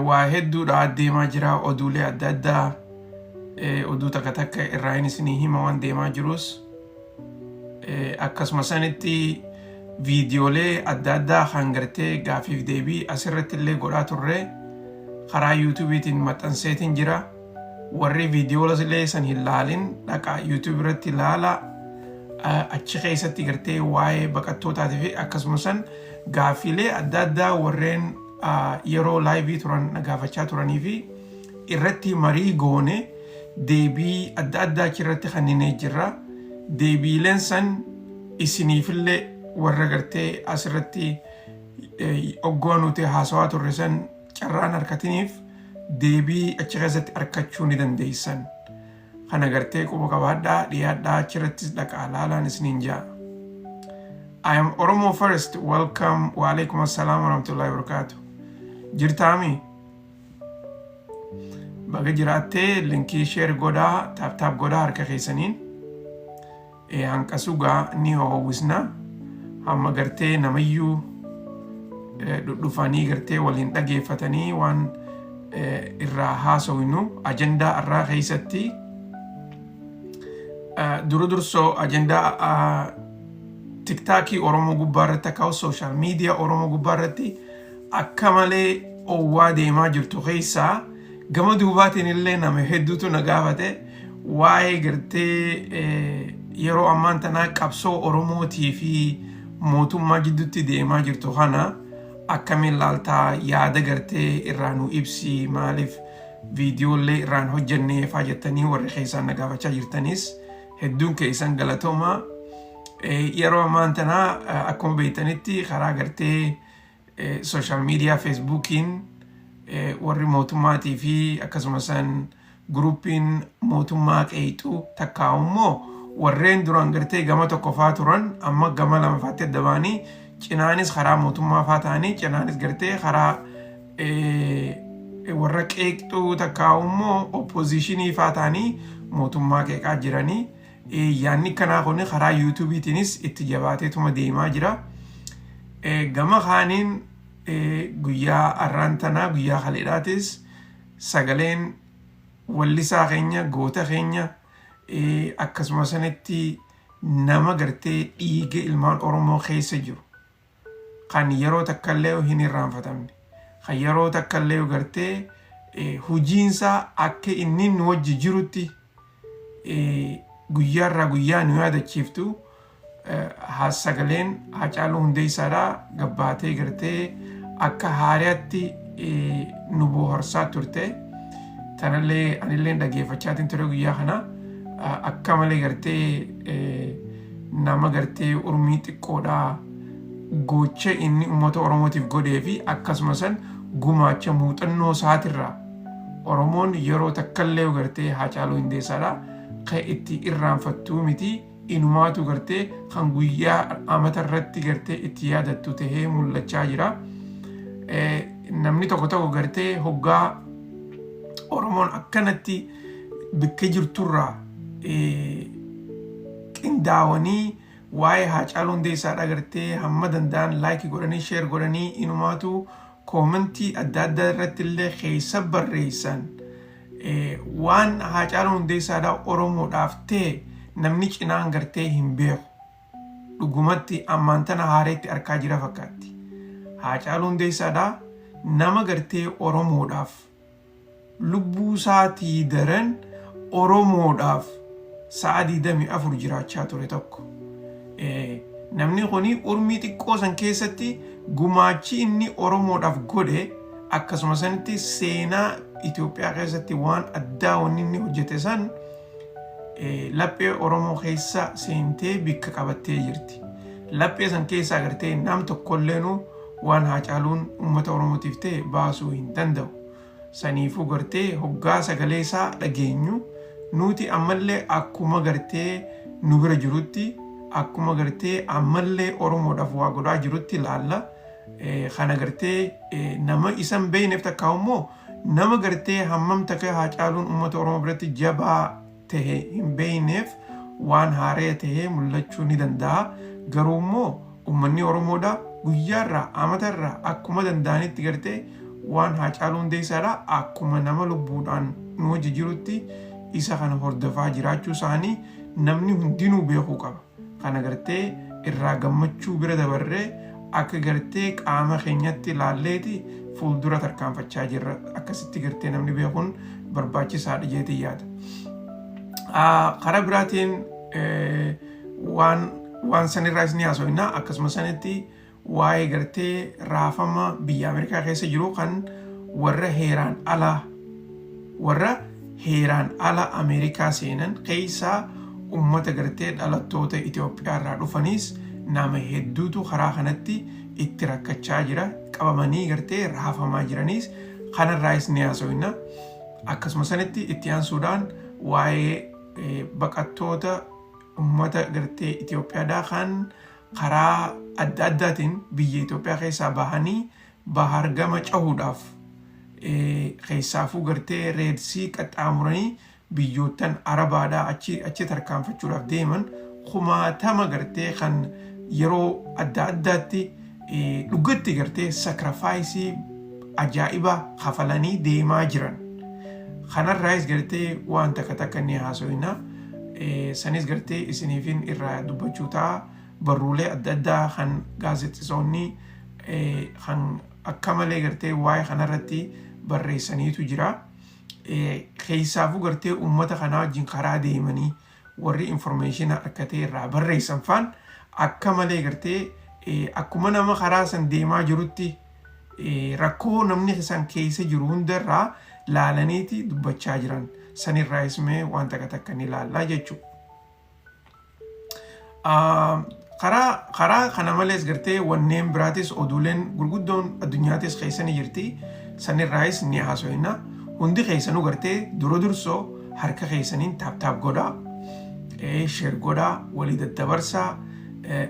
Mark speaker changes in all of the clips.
Speaker 1: Waa hedduudha deemaa jira, oduulee adda addaa, oduu takka takka irraa hin isinii hima waan deemaa jirus. Akkasuma sanitti viidiyoolee adda addaa kan gartee gaafiif deebii asirratti illee godhaa turre karaa YouTubeiitiin maxxanseetiin jira. Warri viidiyoolee san hin laalin, dhaqaa YouTube irratti ilaala. Achi keessatti gartee waa'ee baqattootaatii fi akkasuma san gaaffiilee adda addaa warreen yeroo live turan na gaafachaa turanii fi irratti marii goone, deebii adda addaa achirratti kenninee jirra. Deebiileen san isiniifillee warra gartee asirratti oggoo nuti haasawaa turre san carraan harkatiniif deebii achi keessatti argachuu ni dandeessan. Kana gartee quba qabaadhaa, dhiyaadhaa, achirrattis dhaqaa laalaan isiniin jaa. I am Oromo first. Welcome. Wa alaikum assalam wa rahmatullahi wa barakatuh. Jirtaami? Baga jiraattee. Linkii share godhaa, tap tap godhaa harka keessaniin. Hanqasugaa ni ho'isna. Hamma gartee namayyuu dhudhufanii gartee waliin dhageeffatanii waan irraa haasawinu. Ajandaa irraa keessatti dura dursoo ajandaa TikTokii Oromoo gubbaa irratti akka social media Oromoo gubbaa irratti akka malee owwaa deemaa jirtu keessaa, gama duubaatiin illee nama hedduutu na gaafate, waa'ee gartee yeroo ammaan tanaa qabsoo Oromootii fi mootummaa gidduutti deemaa jirtu kana akkamiin laaltaa, yaada gartee irraa nu ibsi, maaliif viidiyoolee irraan hojjennee faa jettanii warri keessaan na gaafachaa jirtanis hedduun keessan galatoomaa. Yeroo ammaan tanaa akkuma beektanitti karaa gartee social media Facebookiin warri mootummaatii fi akkasumas groupiin mootummaa qeexuu takkaa immoo warreen duraan gartee gama tokko faa turan amma gama lamafaatti adda ba'anii, cinaanis karaa mootummaa faa ta'anii, cinaanis gartee karaa warra qeeqxuu takkaa immoo oppositionii faa ta'anii mootummaa qeeqaa jiranii. Yaanni kanaa kun karaa YouTubeiitiinis itti jabaateetuma deemaa jira. Gama kaaniin guyyaa arraan tanaa, guyyaa kaleedhaatis, sagaleen wallisaa keenya, goota keenya, akkasuma sanitti nama gartee dhiiga ilmaan Oromoo keessa jiru kan yeroo takkallee hin irraanfatamne, kan yeroo takkallee gartee hujiinsaa akka inni nu wajji jirutti guyyaarraa guyyaa nu yaadachiiftu, sagaleen Haacaaluu Hundeessaadhaa gabbaatee gartee akka haariyaatti nu bohaarsaa turte. Tanallee anillee dhageeffachaatiin ture guyyaa kana. Akka malee gartee nama gartee urmii xiqqoodhaa gocha inni uummata Oromootiif godhee fi akkasuma san gumaacha muuxannoo isaatirraa Oromoon yeroo takkallee gartee Haacaaluu Hundeessaadhaa kan itti irraanfattuu miti, inumaatu gartee kan guyyaa amata irratti gartee itti yaadattu tahee mul'achaa jira. Namni tokko tokko gartee hoggaa Oromoon akkanatti bakka jirturraa qindaawanii waa'ee Haacaaluu Hundeessaadhaa gartee hamma danda'an like godhanii, share godhanii, inumaatu commentii adda addaa irratti illee keessa barreessan, waan Haacaaluu Hundeessaadhaa Oromoodhaaf ta'e namni cinaan gartee hin beeku. Dhugumatti ammaan tana haareetti arkaa jira fakkaatti. Haacaaluu Hundeessaadhaa nama gartee Oromoodhaaf lubbuu isaatii daran Oromoodhaaf sa'a 24 jiraachaa ture tokko. Namni kuni urmii xiqqoo san keessatti gumaachi inni Oromoodhaaf godhe, akkasuma sanitti seenaa Itoophiyaa keessatti waan addaa wanni inni hojjete san laphee Oromoo keessa seentee bikka qabattee jirti. Laphee san keessaa gartee nam tokkolleenu waan Haacaaluun uummata Oromootiif ta'e baasuu hin danda'u. Saniifuu gartee hoggaa sagalee isaa dhageenyu nuti ammallee akkuma gartee nu bira jirutti, akkuma gartee ammallee Oromoodhaaf waa godhaa jirutti ilaalla. Kana gartee nama isan beeyneef takkaa immoo nama gartee hammam takka Haacaaluun uummata Oromoo biratti jabaa tahe hin beeyneef waan haaree tahee mul'achuu ni danda'a. Garuu immoo uummanni Oromoodha guyyaarraa amatarraa akkuma danda'anitti gartee Waan Haacaaluu Hundeessaadha akkuma nama lubbuudhaan nu wajji jirutti isa kana hordofaa jiraachuu isaanii namni hundinuu beekuu qaba. Kana gartee irraa gammachuu bira dabarree akka gartee qaama keenyatti laalleeti fuuldura tarkaanfachaa jirra. Akkasitti gartee namni beekuun barbaachisaadha jeetii yaada. Karaa biraatiin waan sanirraa isin haasofna. Akkasuma sanitti waa'ee gartee raafama biyya Ameerikaa keessa jiru kan warra heeraan ala Ameerikaa seenan keessaa ummata gartee dhalattoota Itoophiyaa irraa dhufanis nama hedduutu karaa kanatti itti rakkachaa jira. Qabamanii gartee raafamaa jiraniis kanarraayis ni haasofna. Akkasuma sanitti itti aansuudhaan waa'ee baqattoota ummata gartee Itoophiyaadhaa kan karaa adda addaatiin biyya Itoophiyaa keessaa bahanii bahar gama cahuudhaaf, keessaafuu gartee Red Sea qaxxaamuranii biyyoottan Arabaadhaa achi tarkaanfachuudhaaf deeman kumaatama gartee kan yeroo adda addaatti dhugatti gartee sacrifice ajaa'ibaa kafalanii deemaa jiran. Kanarraayis gartee waan takka takka ni haasofna. Sanis gartee isiniifin irraa dubbachuu ta'a. Barruulee adda addaa kan gaazexeessonni kan akka malee gartee waa'ee kanarratti barreessaniitu jira. Keessaafuu gartee uummata kanaa wajjin karaa deemanii warri information argatee irraa barreessan faan akka malee gartee akkuma nama karaa san deemaa jirutti rakkoo namni san keessa jiru hundarraa laalaniiti dubbachaa jiran. Sanirraa ismee waan takka takka ni ilaallaa jechuudha. Karaa kana malees gartee wanneen biraatis, oduuleen gurguddoon addunyaatis keessa ni jirti. Sanirraayis ni haasofna. Hundi keessanuu gartee dura dursoo harka keessaniin tap tap godhaa. Share godhaa, walii daddabarsaa.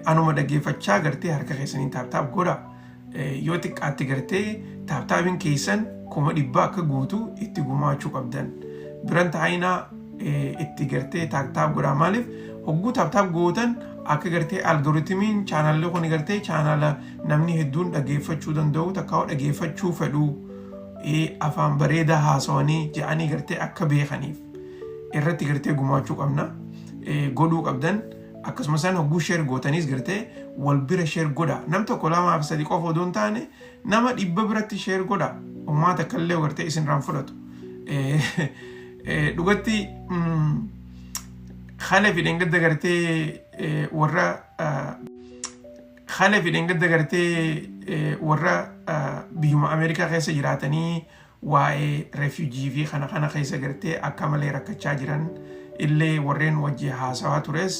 Speaker 1: Anuma dhaggeeffachaa gartee harka keessaniin tap tap godhaa. Yoo xiqqaatti gartee tap tapiin keessan 100,000 akka guutuu itti gumaachuu qabdan. Biran taa'inaa, itti gartee tap tap godhaa. Maaliif? Hogguu tap tap gootan akka gartee algorithmiin channelli kun gartee channela namni hedduun dhaggeeffachuu danda'u, takka dhaggeeffachuu fedhu, afaan bareedaa haasawanii jedhanii gartee akka beekaniif irratti gartee gumaachuu qabna, godhuu qabdan. Akkasumas isaan hogguu share gootaniis gartee wal bira share godha. Nam tokko, lamaa fi sadii qofa odoo hin taane nama 100 biratti share godha. Uummata akka illee gartee isin irraan fudhatu. Dhugatti haala fi dheengadda gartee warra haala fi dheengadda gartee warra biyyuma Ameerikaa keessa jiraatanii waa'ee refugee fi kana kana keessa gartee akka malee rakkachaa jiran illee warreen wajji haasawaa tures,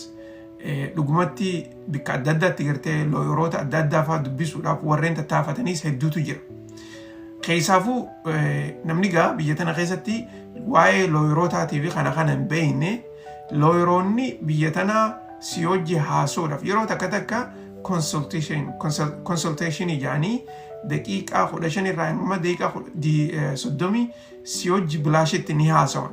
Speaker 1: dhugumatti bikka adda addaatti gartee lawyeroota adda addaa fa'aa dubbisuudhaaf warreen tattaafataniis hedduutu jira. Keessaafuu namni gaa biyya tana keessatti waa'ee lawyerootaatii fi kana kana hin beekne, lawyeroonni biyya tanaa si hojii haasa'uudhaaf yeroo takka takka consultation jedhanii daqiiqaa 15 irraa hamma daqiiqaa 30 si hojii bilaashitti ni haasawan.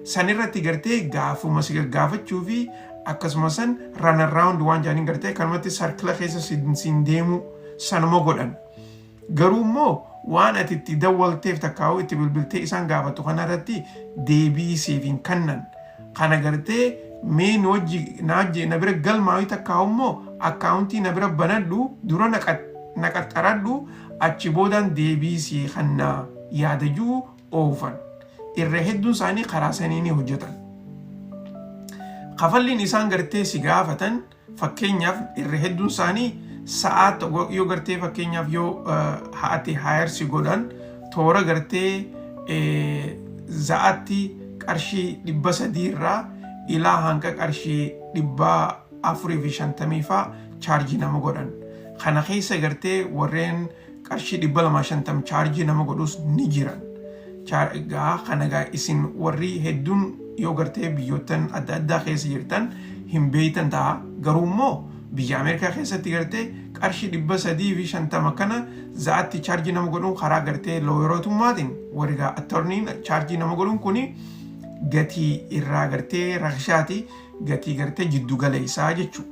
Speaker 1: Sanirratti gartee gaafuma si gaggaafachuu fi akkasuma san run around waan jedhaniin gartee kanumatti circle keessa siin deemu sanuma godhan. Garuu immoo waan ati itti dawwalteef takkaa'uu itti bilbiltee isaan gaafatu kanarratti deebii siif hin kennan. Kana gartee mee nu wajji na bira galmaa'u, takkaa'u immoo account na bira banadhu, dura na qaxxaradhu, achi boodaan deebii sii kennaa yaadajuu oofan. Irra hedduun isaanii karaa sanii ni hojjetan. Kafalliin isaan gartee si gaafatan, fakkeenyaaf irra hedduun isaanii sa'aa tokko yoo gartee, fakkeenyaaf yoo haati hire si godhan, toora gartee za'aatti qarshii 300 irraa ilaa hanga qarshii 450 faa charge nama godhan. Kana keessa gartee warreen qarshii 250 charge nama godhus ni jiran. Gaa kana gaa isin warri hedduun yoo gartee biyyoottan adda addaa keessa jirtan hin beeytan ta'a. Garuu immoo biyya Ameerikaa keessatti gartee qarshii 350 kana za'aatti charge nama godhuun karaa gartee lawyerootummaatiin warri gaa attorneyn charge nama godhuun kuni gatii irraa gartee rakishaati, gatii gartee jiddu galeessaa jechuudha.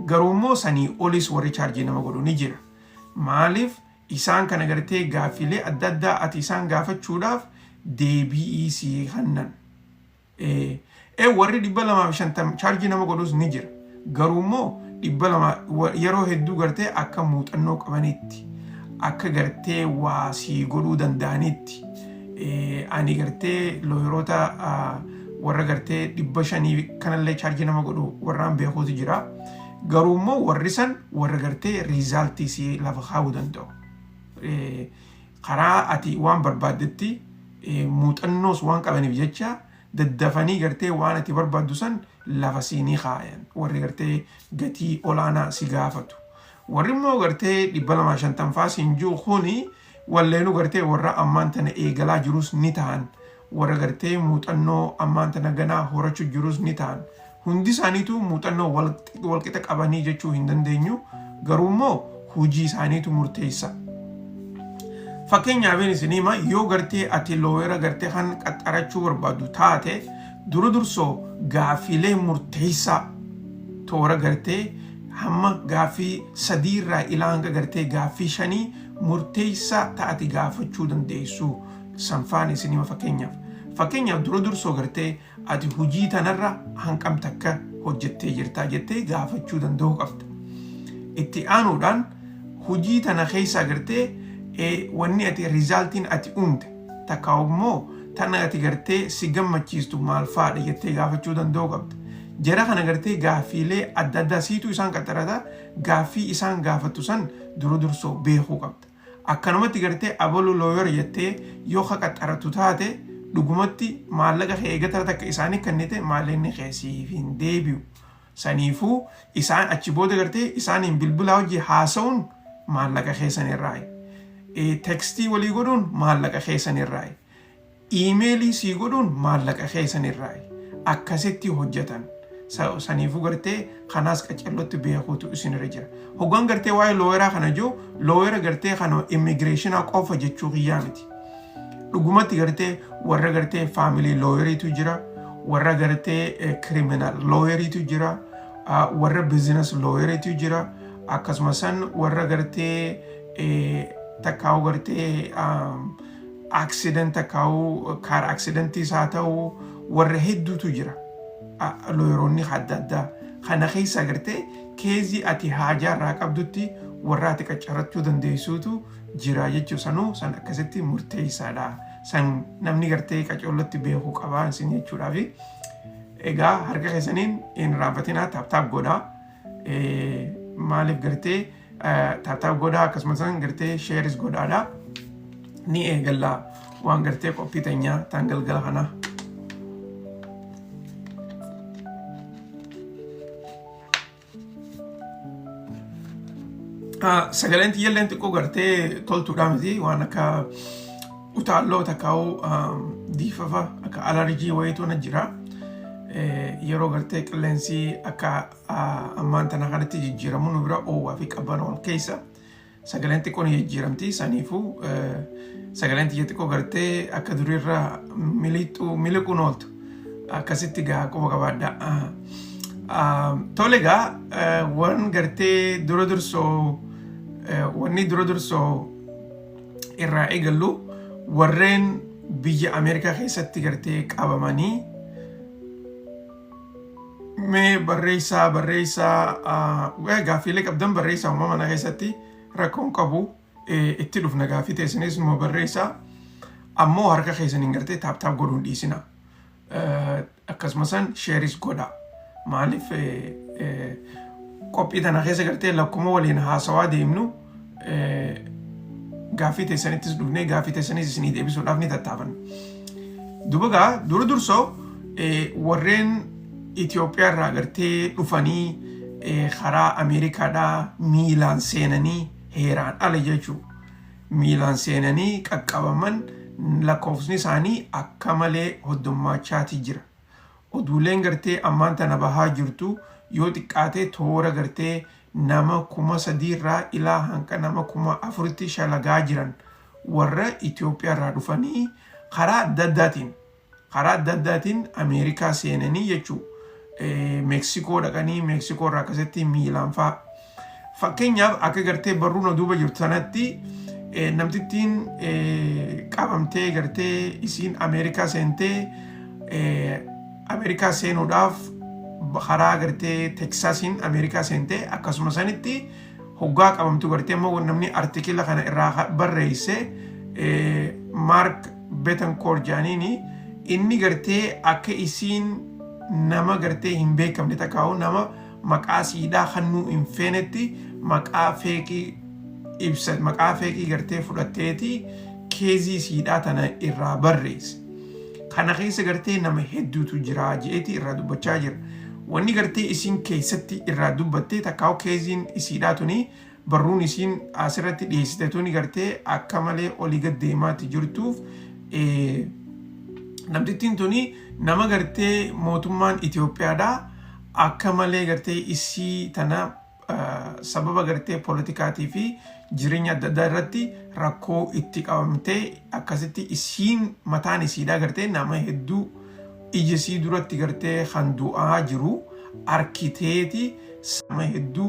Speaker 1: Garuu immoo sanii olis warri charge nama godhu ni jira. Maaliif? Isaan kana gartee gaaffiilee adda addaa ati isaan gaafachuudhaaf deebii sii kennan. Warri 250 charge nama godhus ni jira. Garuu immoo 200 yeroo hedduu gartee akka muuxannoo qabanitti, akka gartee waa sii godhuu danda'anitti, ani gartee lawyeroota warra gartee 500 kanallee charge nama godhu warraan beekuutu jira. Garuu immoo warri san warra gartee result sii lafa kaa'uu danda'u. Karaa ati waan barbaaddetti muuxannoos waan qabaniif jecha daddafanii gartee waan ati barbaaddu san lafa siinii kaayan, warri gartee gatii olaanaa si gaafatu. Warri immoo gartee 250 faa siin jiru kuni walleenuu gartee warra ammaan tana eegalaa jirus ni ta'an, warra gartee muuxannoo ammaan tana ganaa horachuu jirus ni ta'an. Hundi isaaniitu muuxannoo walqixa qabanii jechuu hin dandeenyu, garuu immoo hojii isaaniitu murteessa. Fakkeenyaaf isin hima, yoo gartee ati lawyera gartee kan qaxxarachuu barbaaddu taate, dura dursoo gaaffiilee murteessaa toora gartee hamma gaaffii sadiirraa ilaa hanga gartee gaaffii shanii murteessaa ta'ati gaafachuu dandeessu sanfaan isin hima fakkeenyaaf. Fakkeenyaaf, dura dursoo gartee ati hojii tanarra hanqam takka hojjettee jirtaa jettee gaafachuu danda'uu qabda. Itti aanuudhaan hojii tana keessaa gartee wanni ati resultiin ati uumte takka immoo tana ati gartee si gammachiistu maal fa'aadha jettee gaafachuu danda'uu qabda. Jara kana gartee gaaffiilee adda addaa siitu isaan qaxarata, gaaffii isaan gaafattu san dura dursoo beekuu qabda. Akkanumatti gartee abalu lawyer jettee yoo ka qaxaratu taate, dhugumatti maallaqa kee eegatara takka isaanii kennite maallaqni kee siif hin deebi'u. Saniifuu isaan achi booda gartee isaaniin bilbilaa hojii haasa'uun maallaqa keessan irraayi. Text walii godhuun maallaqa keessan irraayi. Email sii godhuun maallaqa keessan irraayi. Akkasitti hojjetan. Saniifuu gartee kanaas qacellotti beekuutu isinirra jira. Hoggaan gartee waa'ee lawyeraa kana jiru, lawyera gartee kana immigrationaa qofa jechuu kiyyaa miti. Dhugumatti gartee warra gartee family lawyeriitu jira, warra gartee criminal lawyeriitu jira, warra business lawyeriitu jira, akkasuma san warra gartee takkaa'u gartee accident, takkaa'u car accidentiis haa ta'u, warra hedduutu jira. Lawyeroonni adda addaa kana keessa gartee case ati haajaa irraa qabdutti warra ati qaccarachuu dandeessuutu jira jechuu. Sanuu san akkasitti murteessaadha. San namni gartee qacollotti beekuu qabaa isin jechuudhaafi. Egaa harka keessaniin hin raanfatinaa, tap tap godhaa. Maaliif gartee tap tap godhaa, akkasumas gartee shareis godhaadha. Ni eegallaa waan gartee qophii teenyaa ta'an galgala kanaa. Sagaleen tiyyalleen xiqqoo gartee toltuudha miti, waan akka utaalloo takkaa'uu diifafa akka allergy wayiitu na jira. Yeroo gartee qilleensi akka ammaan tana kanatti jijjiiramu nu bira oowwaa fi qabbana wal keessa sagaleen xiqqoo ni jijjiiramti. Saniifuu sagaleen tiyya xiqqoo gartee akka duriirra miliqxuu miliquun ooltu, akkasitti gaa quba qabaadha. Tole, egaa waan gartee dura dursoo, wanni dura dursoo irraa eegallu, warreen biyya Ameerikaa keessatti gartee qabamanii, mee barreessaa, barreessaa, gaaffiilee qabdan barreessaa. Uumama mana keessatti rakkoon qabu, itti dhufna. Gaaffii teessanis numa barreessaa, ammoo harka keessaniin gartee tap tap godhuun dhiisina. Akkasumas shareis godha. Maaliif, qophii tana keessa gartee lakkuma waliin haasawaa deemnu gaaffii teessanittis dhufnee gaaffii teessanis isinii deebisuudhaaf ni tattaafanna. Duba gaa dura dursoo warreen Itoophiyaa irraa gartee dhufanii karaa Ameerikaadhaa miilaan seenanii, heeraan ala jechuu, miilaan seenanii qaqqabaman, lakkoofsni isaanii akka malee hoddummaachaatii jira. Oduuleen gartee ammaan tana bahaa jirtu yoo xiqqaate toora gartee nama 3000rraa ilaa hanqa nama 4000tti shalagaa jiran, warra Itoophiyaa irraa dhufanii karaa adda addaatiin Ameerikaa seenanii jechuu, Meeksikoo dhaqanii Meeksikoo irraa akkasitti miilaan fa'aa. Fakkeenyaaf, akka gartee barruun duuba jirtu sanatti Namtittiin qabamtee gartee isiin Ameerikaa seentee, Ameerikaa seenuudhaaf karaa gartee Teksaasiin Ameerikaa seentee, akkasuma sanitti hoggaa qabamtu gartee immoo namni artikila kana irraa barreesse Mark Betancourt jaaniini, inni gartee akka isiin nama gartee hin beekamne takkaa'u nama maqaa siidhaa kannuu hin feenetti maqaa fake ibsa, maqaa fake gartee fudhatteeti case siidhaa tana irraa barreesse. Kana keessa gartee nama hedduutu jira je'eeti irraa dubbachaa jira. Wanni gartee isiin keessatti irraa dubbatte takkaa'u caseiin isiidhaa tuni, barruun isiin asirratti dhiyeessite tuni gartee akka malee olii gad deemaatti jirtuuf, namtittiin tuni nama gartee mootummaan Itoophiyaadhaa akka malee gartee isii tana sababa gartee poolitikaatii fi jireenya adda addaa irratti rakkoo itti qabamtee, akkasitti isiin mataan isiidhaa gartee nama hedduu ija isii duratti gartee kan du'aa jiru arkiteeti, nama hedduu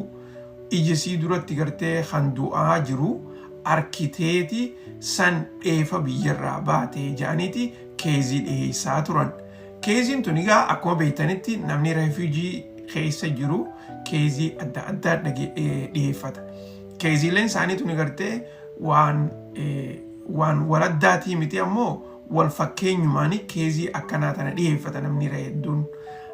Speaker 1: ija isii duratti gartee kan du'aa jiru arkiteeti san dheefa biyyarraa baatee jedhaniiti case dhiheessaa turan. Caseiin tun egaa akkuma beektanitti namni refugee keessa jiru case adda addaa dhiheeffata. Caseiileen isaanii tuni gartee waan waladdaatii miti, ammoo wal fakkeenyumaanii case akkanaa tana dhiheeffata namni hedduun.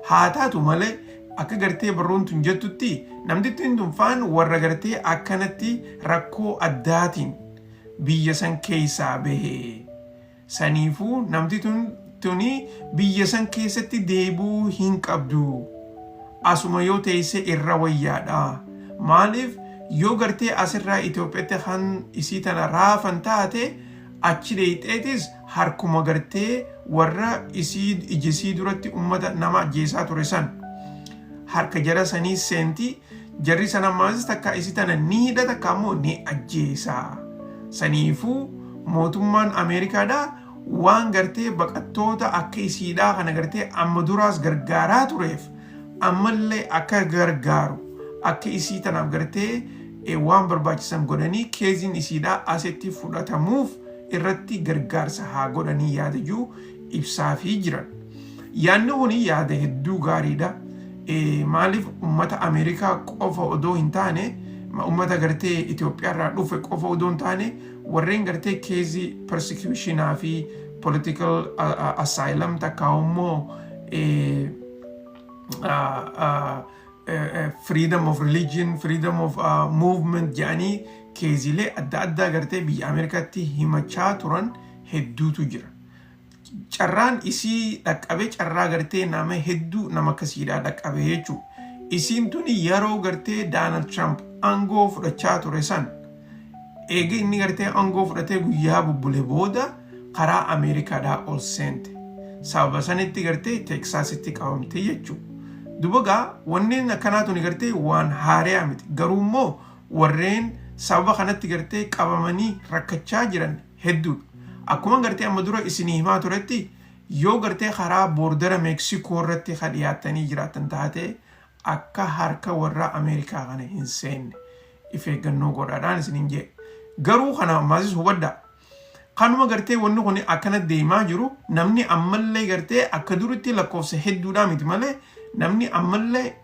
Speaker 1: Haa taatu malee, akka gartee barruun tun jettutti, namtittiin tun faan warra gartee akkanatti rakkoo addaatiin biyya san keessaa bahee. Saniifuu namti tuni biyya san keessatti deebuu hin qabdu. Asuma yoo teesse irra wayyaadha. Maaliif yoo gartee asirraa Itoophiyaatti kan isii tana raafan taate, achi dheeyxeetis harkuma gartee warra isii ijisii duratti ummata nama ajjeesaa ture san harka jara sanii seenti. Jarri san ammaas takka isii tana ni hidha, takka ammoo ni ajjeesaa. Saniifuu mootummaan Ameerikaadhaa waan gartee baqattoota akka isiidhaa kana gartee amma duraas gargaaraa tureef, ammallee akka gargaaru, akka isii tanaaf gartee waan barbaachisan godhanii caseiin isiidhaa asitti fudhatamuuf irratti gargaarsa haa godhanii yaada jiru ibsaafii jiran. Yaadni kun yaada hedduu gaariidha. Maaliif, ummata Ameerikaa qofa odoo hin taane, ummata gartee Itoophiyaarraa dhufe qofa odoo hin taane, warreen gartee case persecutionaa fi political asylum takka immoo freedom of religion, freedom of movement jedhanii caseiilee adda addaa gartee biyya Ameerikaatti himachaa turan hedduutu jira. Carraan isii dhaqqabe carraa gartee nama hedduu nama akkasiidhaa dhaqqabe jechuudha. Isiin tuni yeroo gartee Donald Trump aangoo fudhachaa ture san, eega inni gartee aangoo fudhatee guyyaa bubbule booda karaa Ameerikaadhaa ol seente. Sababa sanitti gartee Teeksaasitti qabamte jechuudha. Duba gaa wanneen akkanaa tuni gartee waan haariyaa miti. Garuu immoo warreen sababa kanatti gartee qabamanii rakkachaa jiran hedduudha. Akkuma gartee amma dura isinii himaa turetti, yoo gartee karaa bordera Meeksikoo irratti ka dhiyaattanii jiraatan taate, akka harka warra Ameerikaa kana hin seenne if eeggannoo godhaadhaan isiniin jee. Garuu kana ammaas hubadhaa. Kanuma gartee wanni kun akkana deemaa jiru, namni ammallee gartee akka duritti lakkoofsa hedduudhaa miti malee, namni ammallee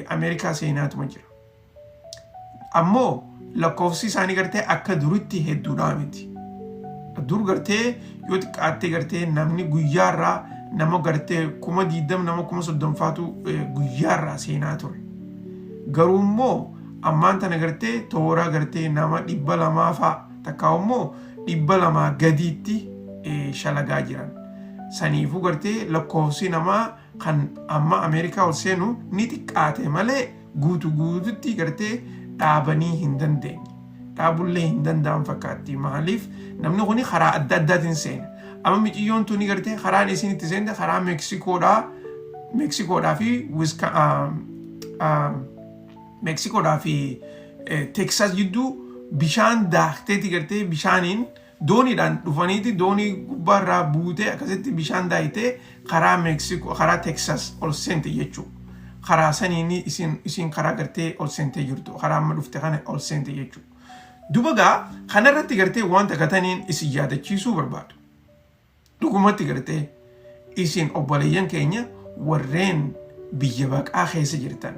Speaker 1: Ameerikaa seenaatuma jira. Ammoo lakkoofsi isaanii gartee akka duritti hedduudhaa miti. Dur gartee yoo xiqqaattee gartee namni guyyaarraa nama gartee 20,000, nama 30,000faatu guyyaarraa seenaa ture. Garuu immoo ammaan tana gartee toora gartee nama 200 fa'a takka immoo 200 gadiitti shalagaa jiran. Saniifuu gartee lakkoofsi namaa kan amma Ameerikaa ol seenu ni xiqqaate malee guutu guututti gartee dhaabanii hin dandeenye. Dhaabullee hin danda'an fakkaatti. Maaliif, namni kuni karaa adda addaatiin seena. Amma miciyyoon tuni gartee karaan isin itti seente karaa Meeksikoodhaa fi Meeksikoodhaa fi Teeksaas jidduu bishaan daakteeti, gartee bishaaniin dooniidhaan dhufaniiti, doonii gubbaarraa buutee akkasitti bishaan daayitee karaa Meeksikoo, karaa Teeksaas ol seente jechuudha. Karaa saniin isin karaa gartee ol seentee jirtu, karaa amma dhufte kana ol seente jechuudha. Duba gaa kanarratti gartee waan takataniin isin yaadachiisuu barbaadu. Dhugumatti gartee isin obboleeyyan keenya warreen biyya baqaa keessa jirtan,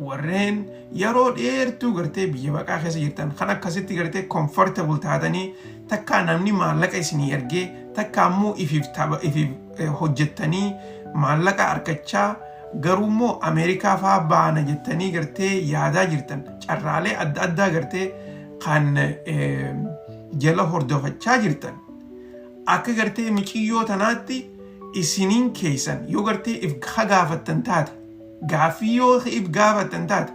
Speaker 1: warreen yeroo dheertuu gartee biyya baqaa keessa jirtan, kan akkasitti gartee comfortable taatanii, takkaa namni maallaqa isinii ergee, takkaa immoo ifiif tapha ifiif hojjettanii maallaqa argachaa, garuu immoo Ameerikaa faa baana jettanii gartee yaadaa jirtan, carraalee adda addaa gartee kan jala hordofachaa jirtan, akka gartee miciyyoo tanaatti isiniin keessan yoo gartee if gaafattan taate, gaaffii yoo if gaafattan taate,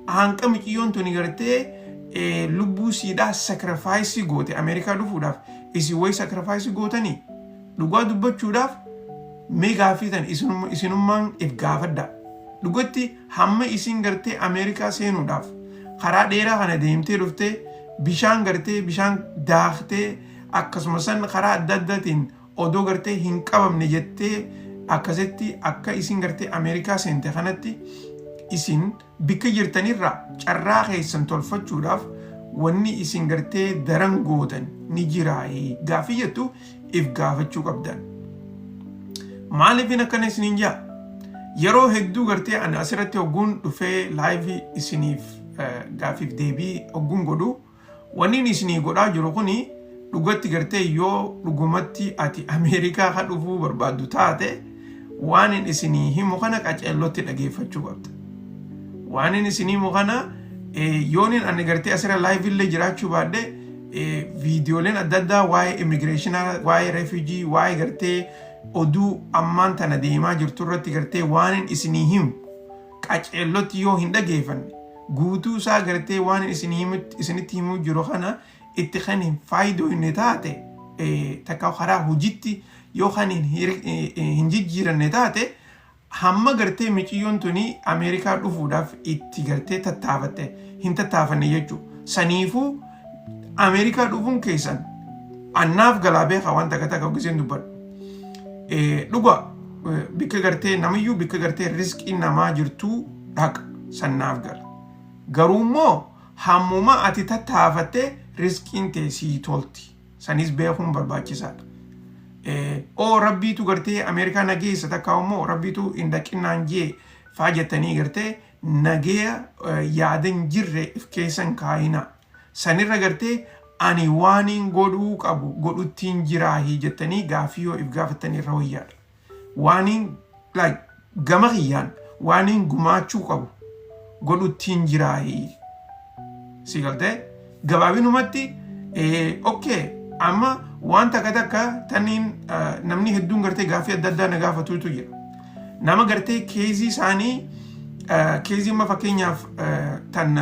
Speaker 1: hanqa miciyyoon tuni gartee lubbuu siidhaa sacrifice goote Ameerikaa dhufuudhaaf, isin wayi sacrifice gootanii? Dhugaa dubbachuudhaaf, mee gaaffii tan isinummaan if gaafadha. Dhugatti hamma isin gartee Ameerikaa seenuudhaaf karaa dheeraa kana deemtee dhuftee, bishaan gartee bishaan daaktee, akkasuma san karaa adda addaatiin odoo gartee hin qabamne jettee akkasitti akka isin gartee Ameerikaa seente kanatti, isin bikka jirtanirraa carraa keessan tolfachuudhaaf wanni isin gartee daran gootan ni jiraayee gaaffii jettu if gaafachuu qabdan. Maaliifin akkana isiniin jaa? Yeroo hedduu gartee ani asirratti hogguun dhufee live isiniif gaaffiif deebii hogguun godhu, wanni inni isinii godhaa jiru kuni dhugatti gartee yoo dhugumatti ati Ameerikaa ka dhufuu barbaaddu taate, waan inni isinii himu kana qaceellotti dhageeffachuu qabda. Waan inni isinii himu kana yooniin ani gartee asirra live illee jiraachuu baadhe, viidiyooleen adda addaa waa'ee immigration, waa'ee refugee, waa'ee gartee oduu ammaan tana deemaa jirtu irratti gartee waan inni isinii himu qaceellotti yoo hin dhageeffanne, guutuu isaa gartee waan isinitti himuu jiru kana itti kan hin faayidooyne taate, takka karaa hojiitti yoo kan hin jijjiiranne taate, hamma gartee miciyyoon tuni Ameerikaa dhufuudhaaf itti gartee tattaafatte hin tattaafanne jechuudha. Saniifuu Ameerikaa dhufuun keessan annaaf galaa beekaa waan takka takka giseen dubbadhu. Dhuga bikka gartee namiyyuu bikka gartee riskiin namaa jirtuu dhaqa, sannaaf gala. Garuu immoo hammuma ati tattaafatte riskiin tee sii tolti. Sanis beekuun barbaachisaadha. Oo rabbiitu gartee Ameerikaa nageessa, takka immoo rabbiitu hin dhaqinnaan jee faa jettanii gartee nageeya yaada hin jirre if keessan kaayina. Sanirra gartee ani waaniin godhuu qabu godhuttiin jiraahii jettanii gaaffii yoo if gaafattanii irra wayyaadha. Waaniin like gama kiyyaan waaniin gumaachuu qabu godhuttiin jiraahii. Si galtee? Gabaabinumatti, okay, amma waan takka takka taniin namni hedduun gartee gaaffii adda addaa na gaafatutu jira. Nama gartee case isaanii, case amma fakkeenyaaf tan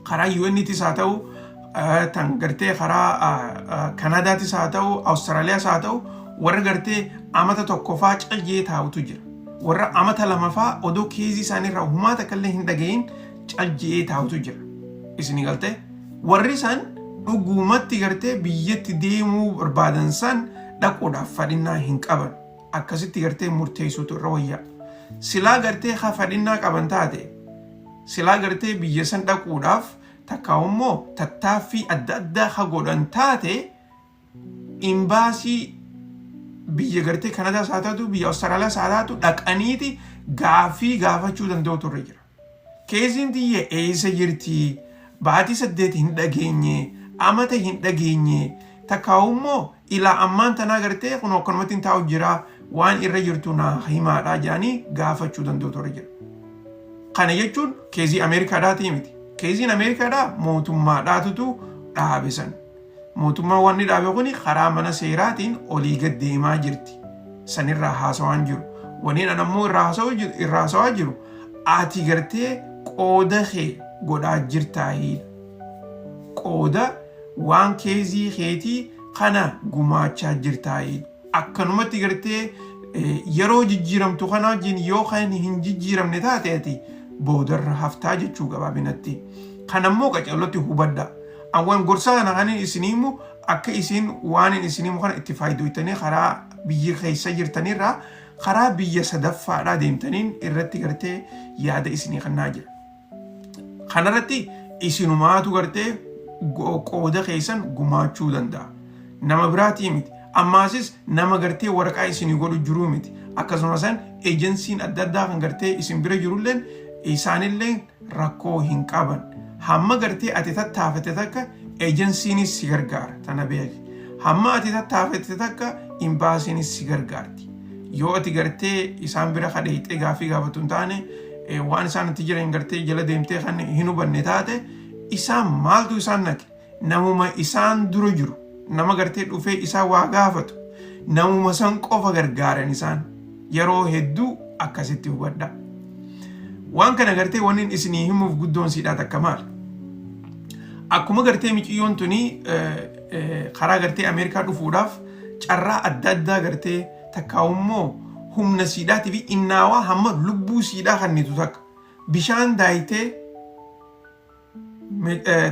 Speaker 1: karaa UN'tis haa ta'u, tan gartee karaa Kanadaatis haa ta'u, Awustiraaliyaas haa ta'u, warra gartee amata tokkoffaa caljee taa'utu jira. Warra amata lamafaa odoo case isaaniirraa humaa takka illee hin dhagayin caljee taa'utu jira. Isinii galtee? Warri isaan dhugumatti gartee biyyatti deemuu barbaadan san dhaquudhaaf fadhinnaa hin qaban. Akkasitti gartee murteessuutu irra wayyaa. Silaa gartee ha fadhinnaa qaban taate, silaa gartee biyya san dhaquudhaaf takka immoo tattaaffii adda addaa ha godhan taate, imbaasii biyya gartee Kanadaas haa taatu, biyya Awustiraaliyaas haa taatu, dhaqaniiti gaaffii gaafachuu danda'u turre jira. Caseiin tiyya eessa jirti? Baatii 8 hin dhageenye, amata hin dhageenye, takkaa'u immoo ilaa ammaan tanaa gartee kun akkanumatti hin taa'u jira, waan irra jirtu naa himaadhaa jedhanii gaafachuu danda'u turre jira. Kana jechuun case Ameerikaadhaatii miti. Caseiin Ameerikaadhaa mootummaadhaatutu dhaabe san. Mootummaan wanni dhaabe kuni karaa mana seeraatiin olii gad deemaa jirti. Sanirraa haasawaan jiru. Waniin an ammoo irraa haasawaa jiru, ati gartee qooda kee godhaa jirtaayii. Qooda waan case keetii kana gumaachaa jirtaayii. Akkanumatti gartee yeroo jijjiiramtu kana wajjin yoo kan hin jijjiiramne taate, ati boodarra haftaa jechuu gabaabinatti. Kanammoo qaceellotti hubadha. Awwan gorsaa kana kan isinii himu, akka isin waan isinii himu kana itti fayyadamtanii karaa biyya keessa jirtanirraa karaa biyya sadaffaadhaa deemtaniin irratti gartee yaada isinii kennaa jira. Kanarratti isinumaatu gartee qooda keessan gumaachuu danda'a. Nama biraatii miti. Ammaasis nama gartee waraqaa isinii godhu jiruu miti. Akkasuma san ejensiin adda addaa kan gartee isin bira jirulleen isaanillee rakkoo hin qaban. Hamma gartee ati tattaafate takka ejensiinis si gargaara. Tana beeki. Hamma ati tattaafate takka imbaasiinis si gargaarti. Yoo ati gartee isaan bira kadheeyxee gaaffii gaafatu hin taane, waan isaan itti jiran gartee jala deemtee kan hin hubanne taate, isaan maaltu isaan naqe? Namuma isaan dura jiru, nama gartee dhufee isaa waa gaafatu, namuma san qofa gargaaran isaan. Yeroo hedduu akkasitti hubadha. Waan kana gartee wanni isinii himuuf guddoon siidhaa takka maali? Akkuma gartee miciyyoon tuni karaa gartee Ameerikaa dhufuudhaaf carraa adda addaa gartee takkaa'ummoo humna siidhaatii fi innaawaa hamma lubbuu siidhaa kannitu takka bishaan daayitee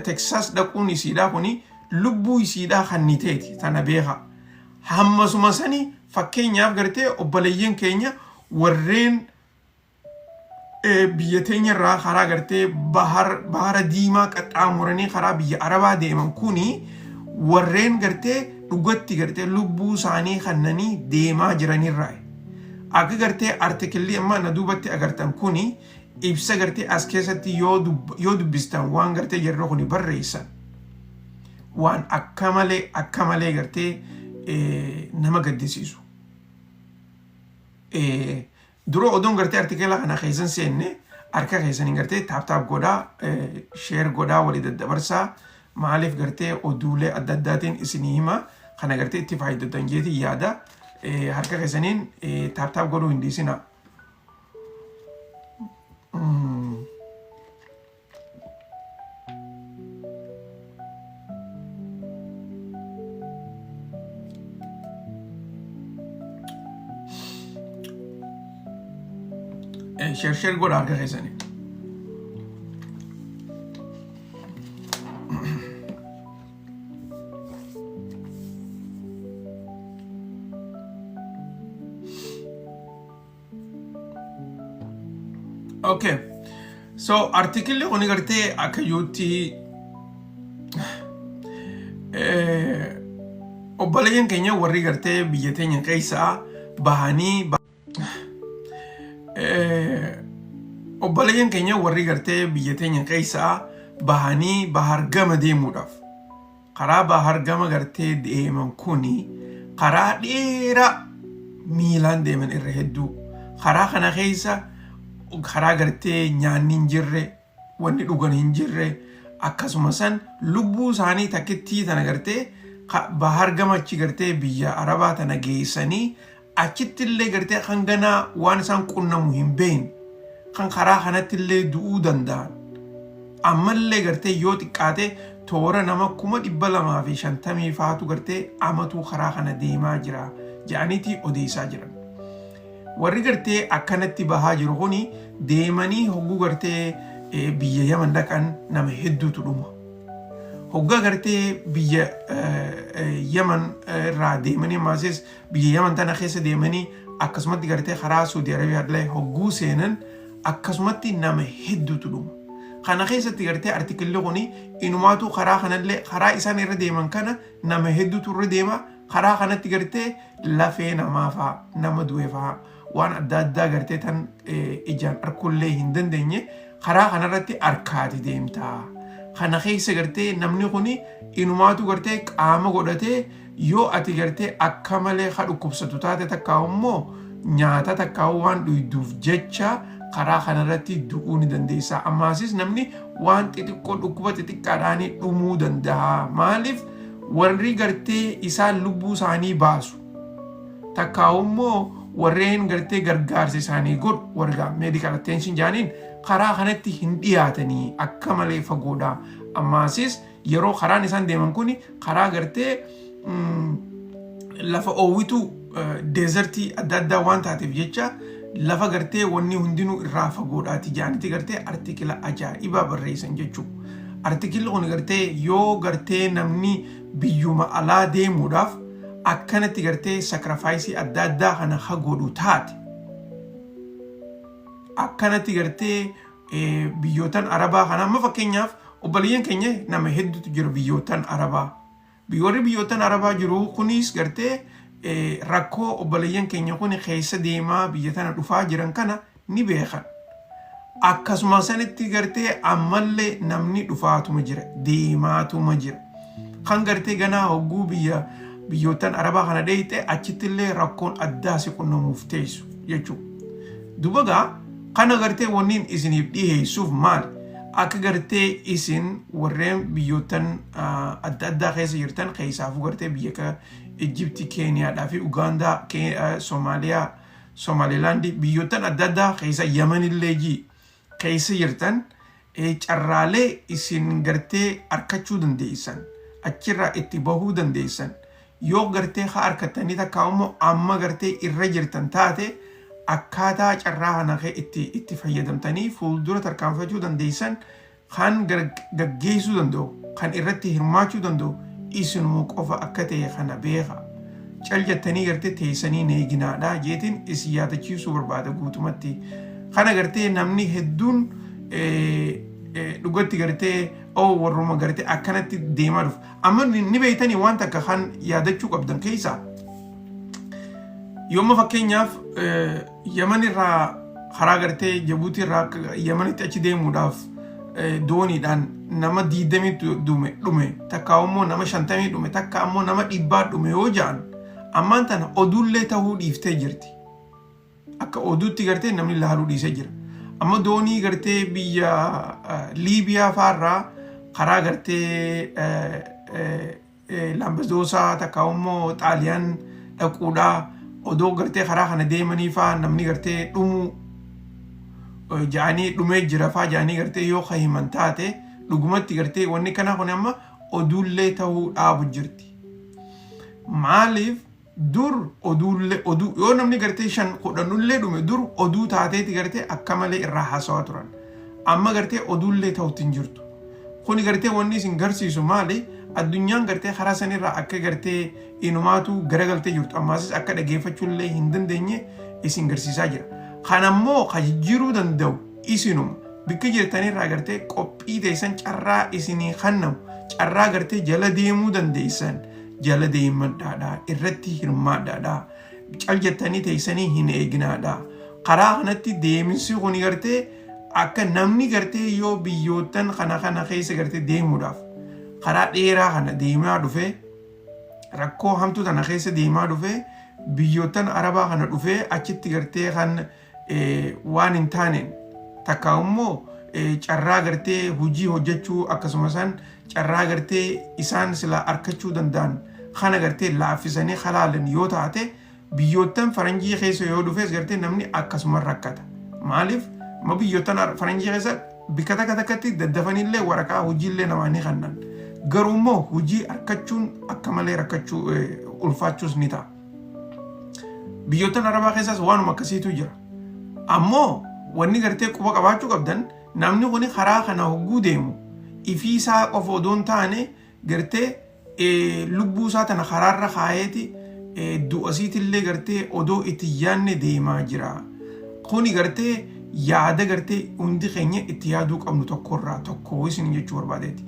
Speaker 1: Teksaas dhaquun isiidhaa kuni lubbuu isiidhaa kanniteeti, tana beekaa. Hammasuma sani fakkeenyaaf gartee obboleeyyan keenya warreen biyya teenya irraa karaa gartee bahara diimaa qaxxaamuranii karaa biyya Arabaa deeman kuni warreen gartee dhugatti gartee lubbuu isaanii kannanii deemaa jiranirraa. Akka gartee artikilli amma na duubatti agartan kuni ibsa gartee as keessatti yoo dubbistan, waan gartee jarri kuni barreessan waan akka malee akka malee gartee nama gaddisiisu. Dura odoon gartee artikela kana keessan seenne, harka keessaniin gartee tap tap godhaa, share godhaa, walii daddabarsaa. Maaliif gartee oduulee adda addaatiin isinii hima, kana gartee itti fayyadatan jeetiin yaada. Harka keessaniin tap tap godhuu hin dhiisinaa. Share share godha harka keessanii. Okay. So artikilli kun gartee akka yuutti obboleeyyan keenya warri gartee biyya teenya keessaa bahanii, obboleeyyan keenya warri gartee biyya teenya keessaa bahanii bahar gama deemuudhaaf karaa bahar gama gartee deeman kuni karaa dheeraa miilaan deeman. Irra hedduu karaa kana keessa karaa gartee nyaanni hin jirre, wanni dhugan hin jirre, akkasuma san lubbuu isaanii takkittii tana gartee bahar gama achi gartee biyya Arabaa tana geessanii, achitti illee gartee hanganaa waan isaan qunnamu hin beekne, kan karaa kanatti illee du'uu danda'an. Ammallee gartee yoo xiqqaate toora nama 250,000 faatu gartee amatuu karaa kana deemaa jira jedhaniiti odeessaa jiran. Warri gartee akkanatti bahaa jiru kuni deemanii hogguu gartee biyya Yaman dhaqan nama hedduutu dhuma. Hoggaa gartee biyya Yaman irraa deemanii, ammasis biyya Yaman tana keessa deemanii, akkasumatti gartee karaa Suudi Arabiyaa illee hogguu seenan akkasumatti nama hedduutu dhuma. Kana keessatti gartee artikilli kuni inumaatu karaa kanallee, karaa isaan irra deeman kana nama hedduutu irra deema. Karaa kanatti gartee lafee namaa fa'a, nama du'e fa'a, waan adda addaa gartee tan ijaan arkullee hin dandeenye karaa kanarratti arkaati deemta. Kana keessa gartee namni kuni inumaatu gartee qaama godhatee, yoo ati gartee akka malee ka dhukkubsatu taate, takkaa immoo nyaata takkaa waan dhuyduuf jecha karaa kanarratti du'uu ni dandeessa. Ammaasis namni waan xixiqqoo, dhukkuba xixiqqaadhaan dhumuu danda'a. Maaliif warri gartee isaan lubbuu isaanii baasu takkaa immoo warreen gartee gargaarsa isaanii godhu, warra medical attention jaaniin, karaa kanatti hin dhiyaatanii, akka malee fagoodha. Ammaasis yeroo karaan isaan deeman kun karaa gartee lafa oowwituu, desertii adda addaa waan taateef jecha, lafa gartee wanni hundinuu irraa fagoodhaati jaanitti gartee artikila ajaa'ibaa barreessan jechuudha. Artikilli kun gartee yoo gartee namni biyyuma alaa deemuudhaaf akkanatti gartee sacrifice adda addaa kana ha godhu taate, akkanatti gartee biyyootan Arabaa kana amma fakkeenyaaf Obboleeyyan keenya nama hedduutu jira biyyoottan Arabaa. Warri biyyoottan Arabaa jiru kunis gartee rakkoo obboleeyyan keenya kun keessa deemaa biyya tana dhufaa jiran kana ni beekan. Akkasuma sanitti gartee ammallee namni dhufaatuma jira, deemaatuma jira. Kan gartee ganaa hogguu biyya biyyoottan Arabaa kana dheeyxe achittillee rakkoon addaa si qunnamuuf teessu jechuudha. Duba gaa kana gartee wanniin isiniif dhiheessuuf maali? Akka gartee isin warreen biyyoottan adda addaa keessa jirtan keessaafuu gartee biyya akka Ijipti, Keeniyaadhaa fi Ugaandaa, Soomaaliyaa, Somaalilaandii biyyoottan adda addaa keessa Yamanillee jii keessa jirtan carraalee isin gartee arkachuu dandeessan achirraa itti bahuu dandeessan yoo gartee haa arkattanii takkaa immoo amma gartee irra jirtan taate akkaataa carraa kana kee itti fayyadamtanii fuuldura tarkaanfachuu dandeessan kan gaggeessuu danda'u kan irratti hirmaachuu danda'u isinuma qofa akka ta'e kana beeka. Cal jettanii gartee teessanii neeginaadha jeetiin isin yaadachiisuu barbaada guutumatti. Kana gartee namni hedduun dhugatti gartee oo warruma gartee akkanatti deemaa dhufu. Amma ni beektanii waan takka kan yaadachuu qabdan keessaa. Yooma fakkeenyaaf Yaman irraa karaa gartee Jabuutii irraa Yamanitti achi deemuudhaaf dooniidhaan nama diidamiitu dhume takka immoo nama 50 dhume takka ammoo nama 100 dhume yoo ja'an ammaan tana oduullee ta'uu dhiiftee jirti. Akka oduutti gartee namni laaluu dhiisee jira. Amma doonii gartee biyya Liibiyaa faarraa karaa gartee Lambadoosaa takka immoo Xaaliyaan dhaquudhaa odoo gartee karaa kana deemanii faa namni gartee dhumuu ja'anii dhumee jira faa ja'anii gartee yoo ka himan taate dhugumatti gartee wanni kanaa kun amma oduullee ta'uu dhaabu jirti. Maaliif dur oduullee oduu yoo namni gartee 5 10llee dhume dur oduu taateeti gartee akka malee irraa haasawaa turan. Amma gartee oduullee ta'utti hin jirtu. Kuni gartee wanni isin garsiisu maali? Addunyaan gartee karaa sanirraa akka gartee inumaatu garagaltee jirtu ammaasis akka dhageeffachuullee hin dandeenye isin garsiisaa jira. Kanammoo ka jijjiiruu danda'u isinuma. Bikka jirtanirraa gartee qophii teessan carraa isinii kennamu carraa gartee jala deemuu dandeessan jala deemadhaadha irratti hirmaadhaadha cal jettanii teessanii hin eeginaadha. Karaa kanatti deeminsi kun gartee akka namni gartee yoo biyyoottan kana kana keessa gartee deemuudhaaf karaa dheeraa kana deemaa dhufee rakkoo hamtuu tana keessa deemaa dhufee biyyoottan arabaa kana dhufee achitti gartee kan waan hin taaneen takka immoo carraa gartee hojii hojjechuu akkasuma isaan carraa gartee isaan silaa arkachuu danda'an kana gartee laaffisanii halaalan yoo taate biyyoottan faranjii keessa yoo dhufes gartee namni akkasuma rakkata. Maaliif amma biyyoottan faranjii keessa bikka takka takkatti daddafanillee waraqaa hojiillee namaa ni kennan. Garuu immoo hojii arkachuun akka malee rakkachuu ulfaachuus ni ta'a. Biyyoottan Arabaa keessaas waanuma akkasiitu jira. Ammoo wanni gartee quba qabaachuu qabdan namni kun karaa kana hogguu deemu ifii isaa qofa odoo hin taane gartee lubbuu isaa tana karaarra kaayeeti du'a isiitillee gartee odoo itti hin yaadne deemaa jira. Kuni gartee yaada gartee hundi keenya itti yaaduu qabnu tokkorraa tokko isin jechuu barbaadeeti.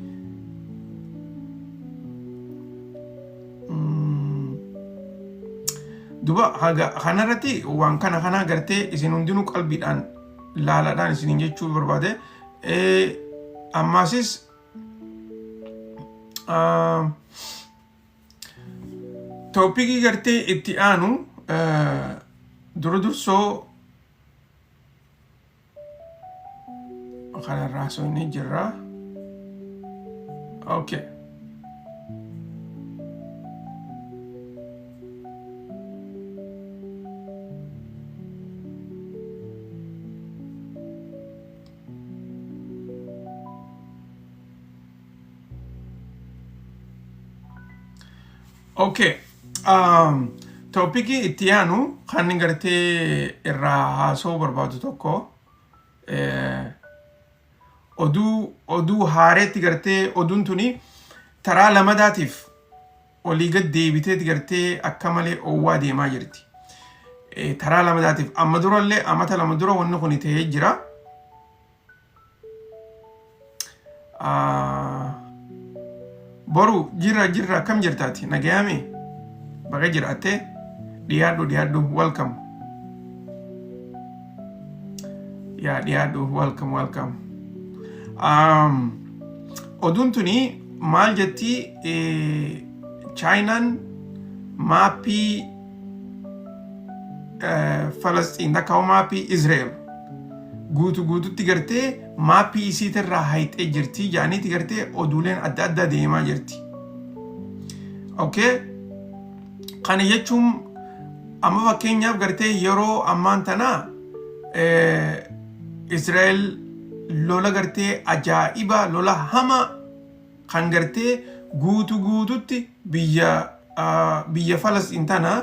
Speaker 1: Duba haga kanarratti waan kana kana gartee isin hundinuu qalbiidhaan laalaadhaan isiniin jechuu barbaade. Ammaasis toopikii gartee itti aanu dura dursoo kanarraa haasofnee jirra. Okay. Okay. Toopikii itti aanu kan gartee irraa haasa'uu barbaadu tokko oduu haareetti gartee oduun tuni taraa lamadaatiif olii gad deebiteeti gartee akka malee oowwaa deemaa jirti. Taraa lamadaatiif amma durallee amata 2 dura wanni kun ta'ee jira. Boru jirra jirra, akkam jirtaati? Nagayaame? Baga jiraattee. Dhiyaadhu, dhiyaadhu, welcome. Yaa, dhiyaadhu, welcome, welcome. Oduun tuni maal jetti? Chaayinaan maappii Falasxiin takka maappii Israel guutu guututti gartee maappii isiitirraa hayxee jirti jaaniiti gartee oduuleen adda addaa deemaa jirti. Okay? Kana jechuun amma fakkeenyaaf gartee yeroo ammaan tanaa Israa'el lola gartee ajaa'iba, lola hama kan gartee guutu guututti biyya Falasxiin tana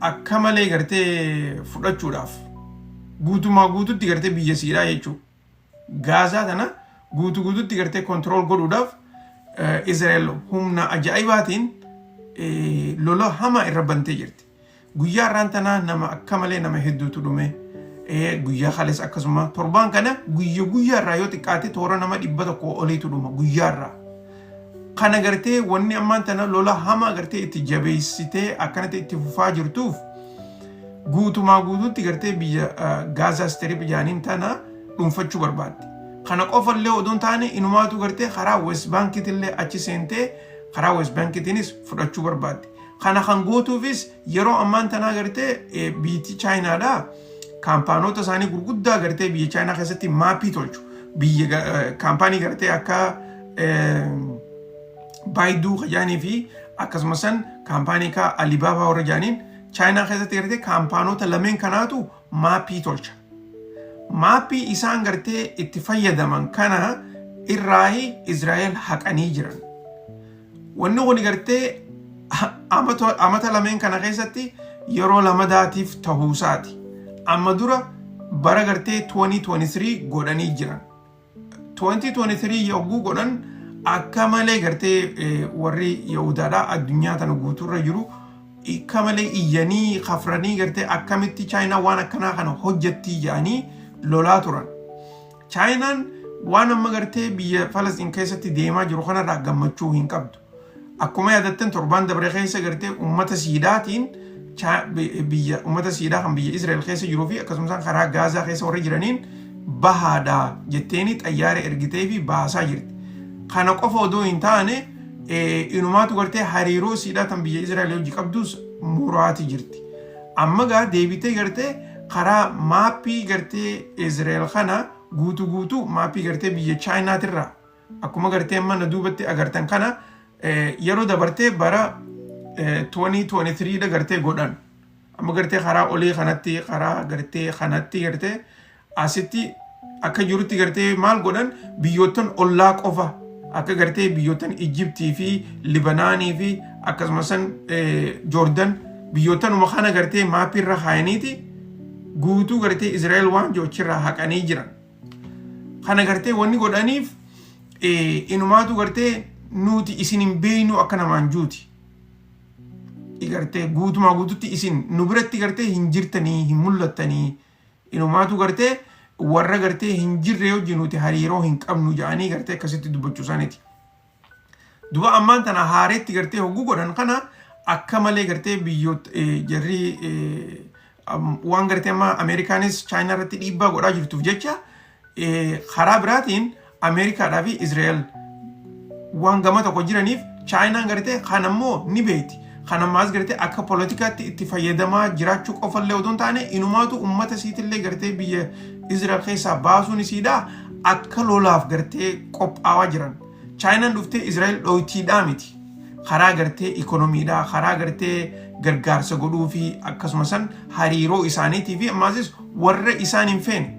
Speaker 1: akka malee gartee fudhachuudhaaf guutumaa guututti gartee biyya siidhaa jechuudha. Gaazaa tana guutu guututti gartee control godhuudhaaf Israa'el humna ajaa'ibaatiin lola hama irra bantee jirti. Guyyaa har'aan tanaa nama akka malee nama hedduutu dhume. Guyyaa kalees akkasuma, torbaan kana guyya guyyaa irraa yoo xiqqaate toora nama 100 oliitu dhuma guyyaa irraa. Kana gartee wanni ammaan tana lola hamaa gartee itti jabeessitee akkanatti itti fufaa jirtuuf guutumaa guutuutti gartee biyya Gaazaa Strip jaaniin tana dhuunfachuu barbaaddi. Kana qofallee odoo hin taane, inumaatu gartee karaa West Bankiitillee achi seentee karaa West Bankiitiinis fudhachuu barbaaddi. Kana kan gootuufis yeroo ammaan tanaa gartee biitti Chaayinaadhaa kaampaanota isaanii gurguddaa gartee biyya Chaayinaa keessatti maappii tolchu. Biyya kaampaanii gartee akka Baidu kajaanii fi akkasumas san kaampaanii akka Alibaba warra jaaniin Chaayinaa keessatti gartee kaampaanota lameen kanaatu maappii tolcha. Maappii isaan gartee itti fayyadaman kana irraayi Israa'el haqanii jiran. Wanni kun gartee amata lameen kana keessatti yeroo lamadaatiif tahuusaati. Amma dura bara gartee 2023 godhanii jiran. 2023 yogguu godhan akka malee gartee warri Yahudaadhaa addunyaa tana guutuurra jiru akka malee iyyanii kafranii, gartee akkamitti Chaayinaa waan akkanaa kana hojjettii jedhanii lolaa turan. Chaayinaan waan amma gartee biyya Falastiin keessatti deemaa jiru kanarraa gammachuu hin qabdu. Akkuma yaadattan, torbaan dabre keessa gartee uummata siidaatiin, biyya uummata siidhaa kan biyya Israa'el keessa jiruu fi akkasumas karaa Gaazaa keessa warra jiraniin bahaadha jetteeni xayyaara ergitee fi baasaa jirti. Kana qofa odoo hin taane, inumaatu gartee hariiroo siidhaa tan biyya Israa'el hojii qabdus muraati jirti. Amma gaa deebitee gartee karaa maappii gartee Israa'el kana guutuu guutuu maappii gartee biyya Chaayinaatirraa akkuma gartee amma na duubatti agartan kana yeroo dabartee bara 2023 dha gartee godhan. Amma gartee karaa olii kanatti, karaa gartee kanatti gartee asitti akka jirutti gartee maal godhan? Biyyoottan ollaa qofa akka gartee biyyoottan Ijiptii fi Libanaanii fi akkasumas Joordan, biyyoottanuma kana gartee maappii irra kaayaniiti guutuu gartee Israa'el waan jiru haqanii jiran. Kana gartee wanni godhaniif inumaatu gartee nuti isin hin beeynu akka namaan juuti. Gartee guutumaa guututti isin nu biratti gartee hin jirtanii, hin mul'attanii, inumaatu gartee warra gartee hin jirre hojii nuti hariiroo hin qabnu jedhanii gartee akkasitti dubbachuu isaaniiti. Duba ammaan tana haareetti gartee hogguu godhan kana akka malee gartee biyyoota jarri waan gartee amma Ameerikaanis Chaayinaa irratti dhiibbaa godhaa jirtuuf jecha, karaa biraatiin Ameerikaadhaa fi Israa'el waan gama tokko jiraniif Chaayinaan gartee kan ammoo ni beekti. Kan ammaas gartee akka poolitikaatti itti fayyadamaa jiraachuu qofallee odoo hin taane, inumaatu uummata isiitillee gartee biyya Israa'el keessaa baasuun isiidhaa akka lolaaf gartee qophaawaa jiran. Chaayinaan dhuftee Israa'el dhooytiidhaa miti. Karaa gartee ikonomiidhaa, karaa gartee gargaarsa godhuu fi akkasuma san hariiroo isaaniitii fi ammaasis warra isaan hin feene.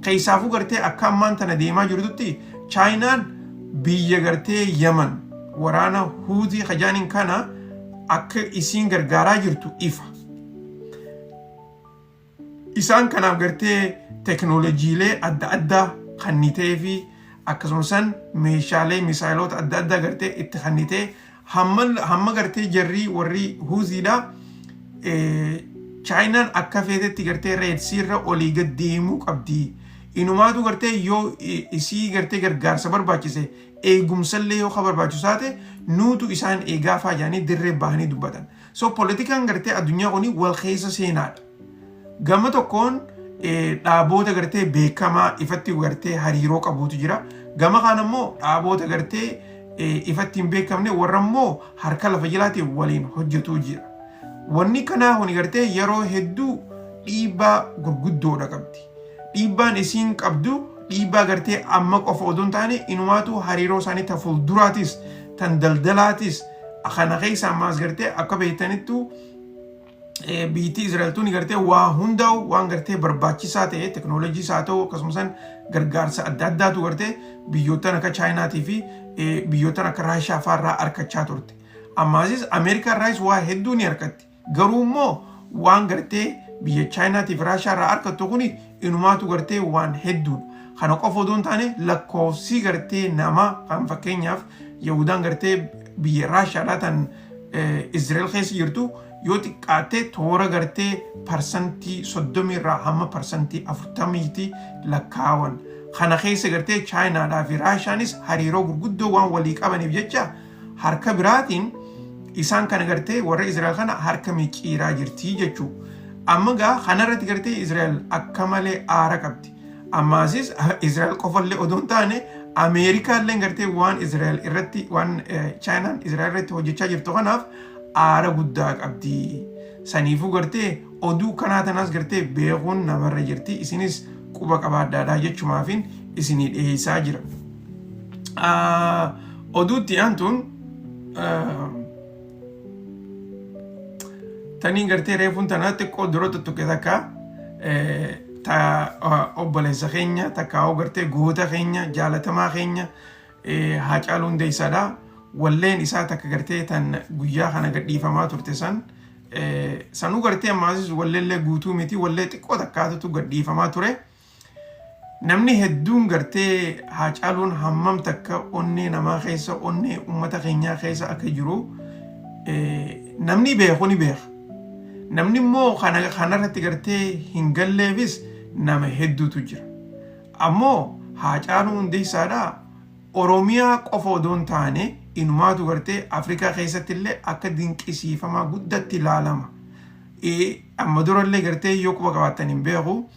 Speaker 1: Keessaafuu gartee akka ammaan tana deemaa jirtutti Chaayinaan biyya gartee Yaman waraana Huutii kajaaniin kana akka isiin gargaaraa jirtu ifa. Isaan kanaaf gartee teknooloojiilee adda addaa kannitee fi akkasuma san meeshaalee misaayiloota adda addaa gartee itti kannitee hamma gartee jarrii warri Huutiidha Chaayinaan akka feetetti gartee Red Sea irra olii gad deemuu qabdi. Inumaatu gartee yoo isii gartee gargaarsa barbaachise, eegumsallee yoo ka barbaachisu taate, nuutu isaan eegaafaa jedhanii dirree bahanii dubbatan. So politikaan gartee addunyaa kuni wal keessa seenaadha. Gama tokkoon dhaaboota gartee beekamaa ifatti gartee hariiroo qabuutu jira. Gama kaan ammoo dhaaboota gartee ifatti hin beekamne, warra immoo harka lafa jalaatiin waliin hojjetuu jira. Wanni kanaa kuni gartee yeroo hedduu dhiibbaa gurguddoodha qabdi. Dhiibbaan isiin qabdu dhiibbaa gartee amma qofa odoo hin taane, inumaatu hariiroo isaanii ta fuulduraatis, tan daldalaatis kana keessa ammaas gartee akka beektanittu biyyattii Israa'el tuni gartee waa hundaa'u waan gartee barbaachisaa ta'e, teknooloojiis haa ta'u, akkasumas gargaarsa adda addaatu gartee biyyoottan akka Chaayinaatii fi biyyoottan akka Raashiyaa fa'aa argachaa turte. Ammaasis Ameerikaa irraayis waa hedduu ni argatti. Garuu immoo waan gartee biyya Chaayinaatii fi Raashiyaa irraa argattu kuni inumaatu gartee waan hedduudha. Kana qofa odoo hin taane, lakkoofsi gartee nama kan fakkeenyaaf Yahudaan gartee biyya Raashiyaadhaa tan Israa'el keessa jirtu yoo xiqqaatte toora gartee 30% irraa hamma 40%tti lakkaawan. Kana keessa gartee Chaayinaadhaa fi Raashiyaanis hariiroo gurguddoo waan walii qabaniif jecha harka biraatiin isaan kana gartee warra Israa'el kana harka micciiraa jirti jechuudha. Amma gaa kanarratti gartee Israa'el akka malee aara qabdi. Ammaasis Israa'el qofallee odoo hin taane, Ameerikaallee gartee waan Israa'el irratti, waan Chaayinaan Israa'el irratti hojjechaa jirtu kanaaf aara guddaa qabdi. Saniifuu gartee oduu kanaa tanaas gartee beekuun namarra jirti. Isinis quba qabaadhaadhaa jechumaafin isinii dhiyeessaa jira. Oduutti aantuun tanii gartee reefuun tana xiqqoo dura tuttuqe takka ta obboleessa keenya takka gartee goota keenya jaalatamaa keenya Haacaaluu Hundeessaadha. Walleen isaa takka gartee tan guyyaa kana gadhiifamaa turte san, sanuu gartee ammaasis walleellee guutuu miti, wallee xiqqoo takkaatutu gadhiifamaa ture. Namni hedduun gartee Haacaaluun hammam takka onnee namaa keessa, onnee uummata keenyaa keessa akka jiru namni beeku ni beeka. Namni immoo kanarratti gartee hin galleefis nama hedduutu jira. Ammoo Haacaaluu Hundeessaadhaa Oromiyaa qofa odoo hin taane, inumaatu gartee Afrikaa keessatti illee akka dinqisiifamaa guddatti ilaalama. Amma durallee gartee yoo quba qabaattan hin beeku,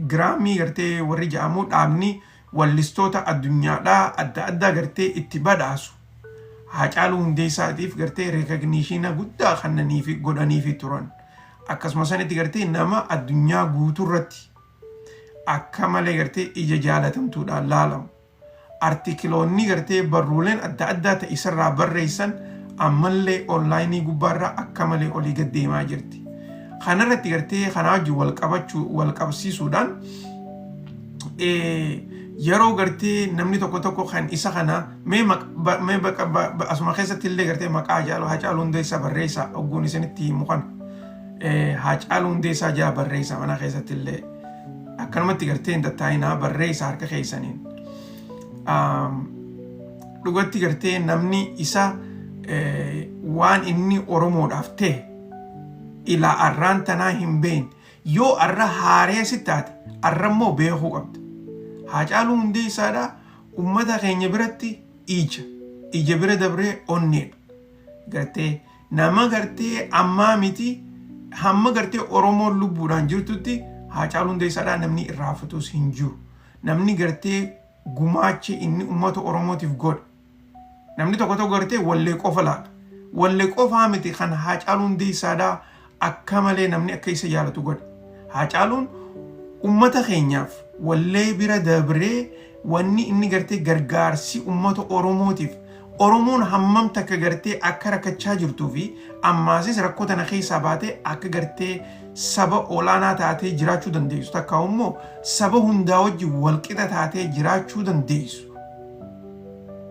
Speaker 1: Grammy gartee warri jedhamu, dhaabni wallistoota addunyaadhaa adda addaa gartee itti badhaasu, Haacaaluu Hundeessaatiif gartee recognition guddaa kennaniifi godhaniifi turan. Akkasuma sanitti gartee nama addunyaa guutuurratti akka malee gartee ija jaalatamtuudhaan laalamu. Artikiloonni gartee barruuleen adda addaa ta'e isarraa barreessan ammallee online gubbaarraa akka malee olii gad deemaa jirti. Kanarratti gartee kanaa wajjin wal qabachuu wal qabsiisuudhaan, yeroo gartee namni tokko tokko kan isa kana mee asuma keessatti illee gartee maqaa Haacaaluu Hundeessaa barreessaa ogguun isinitti himu kana, Haacaaluu Hundeessaa jaa barreessaa mana keessatti illee akkanumatti gartee hin tattaa'inaa, barreessaa harka keessaniin. Dhugatti gartee namni isa waan inni Oromoodhaaf ta'e ilaa arraan tanaa hin beekne, yoo arra haaree si taate, arra immoo beekuu qabda. Haacaaluu Hundeessaadha ummata keenya biratti ija. Ija bira dabree onneedha. Gartee nama gartee ammaa miti, hamma gartee Oromoon lubbuudhaan jirtutti Haacaaluu Hundeessaadha namni irraa futus hin jiru. Namni gartee gumaachi inni ummata Oromootiif godhe. Namni tokko tokko gartee wallee qofa laala. Wallee qofaa miti kan Haacaaluu Hundeessaadhaa akka malee namni akka isa jaalatu godhe. Haacaaluun ummata keenyaaf wallee bira dabree wanni inni gartee gargaarsi ummata Oromootiif, Oromoon hammam takka gartee akka rakkachaa jirtuu fi ammaasis rakkoo tana keessaa baatee akka gartee saba olaanaa taatee jiraachuu dandeessu, takka immoo saba hundaa wajjin walqixa taatee jiraachuu dandeessu.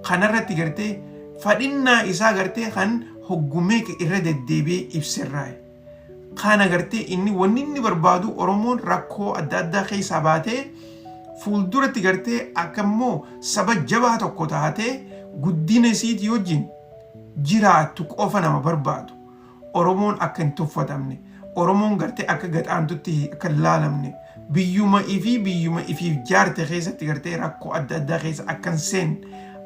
Speaker 1: Kanarratti gartee fadhinnaa isaa gartee kan hoggumeeqa irra deddeebi'ee ibserraa. Kana gartee inni wanni inni barbaadu Oromoon rakkoo adda addaa keessaa baatee fuulduratti gartee akka immoo saba jabaa tokko taatee guddina isiitii wajjin jiraattu qofa nama barbaadu. Oromoon akka hin tuffatamne, Oromoon gartee akka gaxaantutti akka hin laalamne, biyyuma ifii biyyuma ifiif jaarte keessatti gartee rakkoo adda addaa keessa akka hin seenne,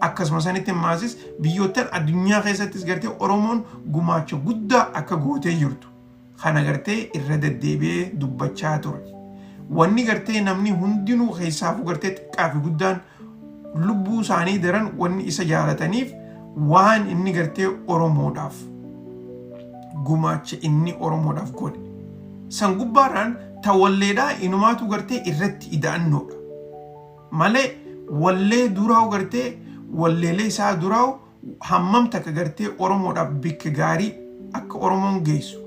Speaker 1: akkasuma sanitti maasis biyyoottan addunyaa keessattis gartee Oromoon gumaacha guddaa akka gootee jirtu kana gartee irra deddeebi'ee dubbachaa ture. Wanni gartee namni hundinuu keessaafuu gartee xiqqaa fi guddaan lubbuu isaanii daran wanni isa jaalataniif waan inni gartee Oromoodhaaf gumaacha inni Oromoodhaaf godhe. San gubbaarraan ta walleedhaa inumaatu gartee irratti ida'annoodha. Malee wallee duraa'u gartee walleelee isaa duraa'u hammam takka gartee Oromoodhaaf bikka gaarii akka Oromoon geessu,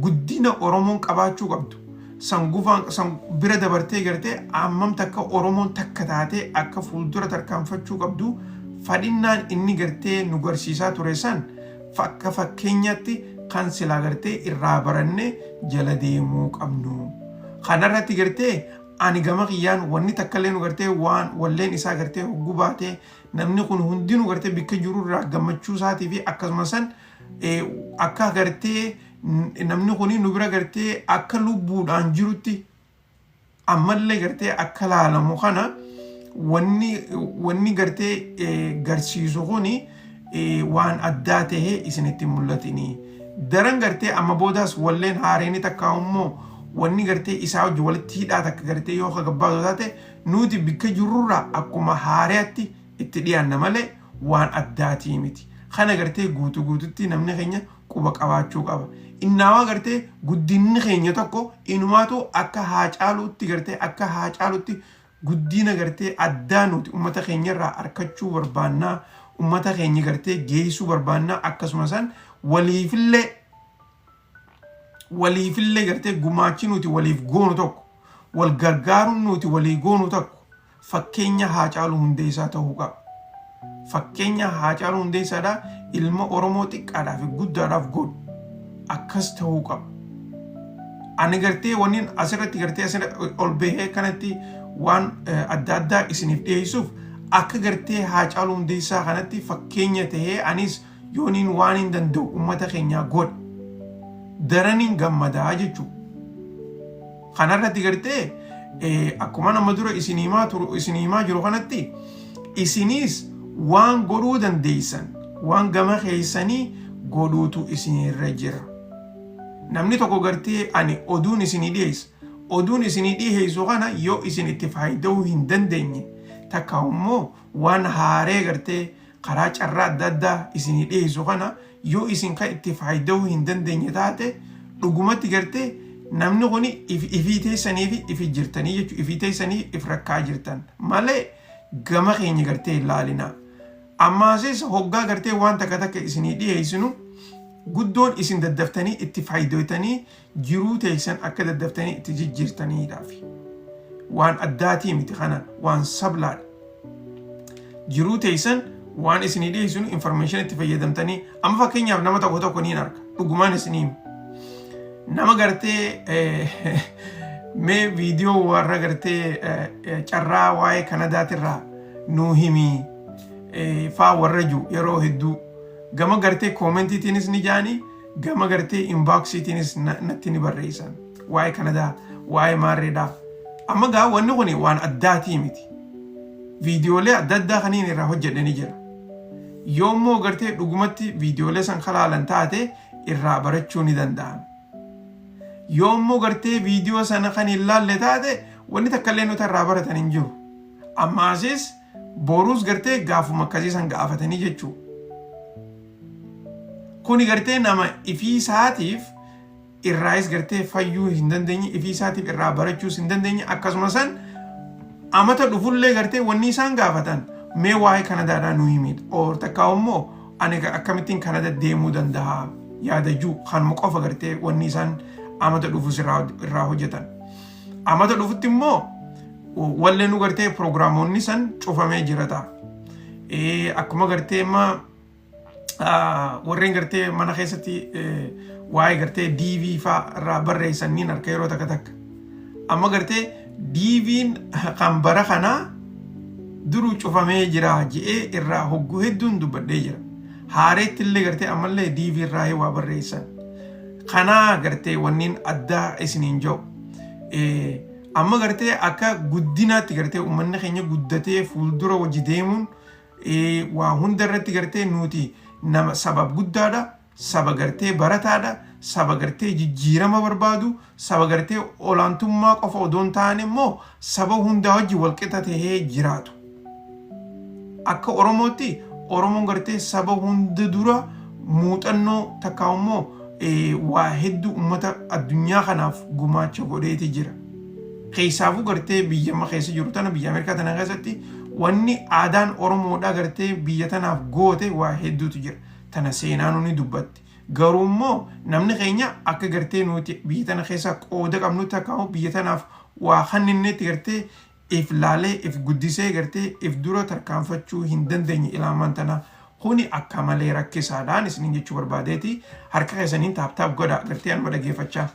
Speaker 1: guddina Oromoon qabaachuu qabdu, san gufaan san bira dabartee gartee hammam takka Oromoon takka taatee akka fuuldura tarkaanfachuu qabdu, fadhinnaan inni gartee nu garsiisaa ture san akka fakkeenyaatti kan silaa gartee irraa barannee jala deemuu qabnu. Kanarratti gartee ani gama kiyyaan wanni takkallee nu gartee waan walleen isaa gartee hogguu baatee namni kun hundinuu gartee bikka jirurraa gammachuu isaatii fi akkasuma san akka gartee namni kun nu bira gartee akka lubbuudhaan jirutti ammallee gartee akka laalamu kana wanni gartee garsiisu kuni waan addaa tahee isinitti mul'atini. Daran gartee amma boodaas walleen haareeni takka immoo wanni gartee isaa wajji walitti hidhaa takka gartee yoo ka gabbaatu taate, nuti bikka jirrurraa akkuma haareatti itti dhiyaanna malee waan addaatii miti. Kana gartee guutuu guututti namni keenya quba qabaachuu qaba. Innaawaa gartee guddinni keenya tokko inumaatu akka Haacaaluutti gartee akka Haacaaluutti guddina gartee addaa nuti ummata keenyarraa arkachuu barbaannaa, ummata keenya gartee geessuu barbaannaa, akkasuma san waliifillee gartee gumaachi nuti waliif goonu tokko, wal gargaaruun nuti walii goonu tokko fakkeenya Haacaaluu Hundeessaa ta'uu qaba. Fakkeenya Haacaaluu Hundeessaadhaa ilma Oromoo xiqqaadhaa fi guddaadhaaf godhu akkas ta'uu qaba. Ani gartee wanni asirratti gartee asirratti ol bahee kanatti waan adda addaa isiniif dhiyeessuuf akka gartee Haacaaluu Hundeessaa kanatti fakkeenya tahee anis yooniin waan hin danda'u uummata keenyaa godhe daraniin gammadaa jechuudha. Kanarratti gartee akkuma nama dura isin himaa turu isin himaa jiru kanatti isiniis waan godhuu dandeessan waan gama keessanii godhuutu isinirra jira. Namni tokko gartee ani oduun isinii dhiyeessa. Oduun isinii dhiyeessu kana yoo isin itti fayyadamuu hin dandeenye, takka immoo waan haaree gartee karaa carraa adda addaa isinii dhiyeessu kana yoo isin kan itti fayyadamuu hin dandeenye taate, dhugumatti gartee namni kun ifii teessanii fi ifi jirtanii jechuudha. Ifii teessanii if rakkaa jirtan malee gama keenya gartee hin laalinaa. Ammaasis hoggaa gartee waan takka takka isinii dhiyeessinu guddoon isin daddaftanii itti fayyadamtanii jiruu teessan akka daddaftanii itti jijjiirtaniidhaaf. Waan addaatii miti, kana waan sablaadha. Jiruu teessan waan isinii dhiyeessinu information itti fayyadamtanii. Amma fakkeenyaaf nama tokko tokko niin arga, dhugumaan isinii nama gartee mee viidiyoo warra gartee carraa waa'ee Kanadaatirraa nuu himii faa warra jiru yeroo hedduu gama gartee commentiitiinis ni jaanii, gama gartee inboxiitiinis natti ni barreessan, waa'ee Kanadaa, waa'ee maarreedhaa. Amma gaa wanni kun waan addaatii miti, viidiyoolee adda addaa kaniin irraa hojjedhanii jira. Yoommoo gartee dhugumatti viidiyoolee san kalaalan taate irraa barachuu ni danda'an. Yoommoo gartee viidiyoo sana kan hin laalle taate, wanni takka illee nuti irraa baratan hin jiru. Ammaasis boruus gartee gaafuma akkasii san gaafatanii jechuu. Kuni gartee nama ifii isaatiif irraayis gartee fayyuu hin dandeenye, ifii isaatiif irraa barachuus hin dandeenye, akkasuma san amata dhufullee gartee wanni isaan gaafatan mee waa'ee Kanadaadhaa nu himidha. Or takkaa immoo ani akkamittiin Kanada deemuu danda'a yaada juu kanuma qofa gartee wanni isaan amata dhufus irraa hojjetan. Amata dhufutti immoo wallee nu gartee pirogiraamoonni san cufamee jira ta'a. Akkuma gartee amma warreen gartee mana keessatti waa'ee gartee DV faa irraa barreessan niin harka yeroo takka takka. Amma gartee DV'n kan bara kanaa duruu cufamee jira je'ee irraa hogguu hedduun dubbadhee jira. Haareetti illee gartee ammallee DV irraa waa barreessan. Kanaa gartee wanniin addaa isiniin jiru. Amma gartee akka guddinaatti gartee uummanni keenya guddatee fuuldura wajji deemuun waa hunda irratti gartee nuti nama sabab guddaadha. Saba gartee barataadha. Saba gartee jijjiirama barbaadu. Saba gartee olaantummaa qofa odoo hin taane immoo saba hundaa wajji walqixa tahee jiraatu. Akka Oromootti Oromoon gartee saba hunda dura muuxannoo takkaa immoo waa hedduu uummata addunyaa kanaaf gumaacha godheeti jira. Keessaafuu gartee biyya amma keessa jiru tana, biyya Ameerikaa tana keessatti, wanni aadaan Oromoodhaa gartee biyya tanaaf goote waa hedduutu jira. Tana seenaanuu ni dubbatti. Garuu immoo namni keenya akka gartee nuti biyya tana keessaa qooda qabnutti, akka biyya tanaaf waa kanninnetti gartee if laalee, if guddisee, gartee if dura tarkaanfachuu hin dandeenye ilaamaan tana. Kuni akka malee rakkisaadhaan isiniin jechuu barbaadeeti. Harka keessaniin tap tap godha gartee anuma dhageeffachaa.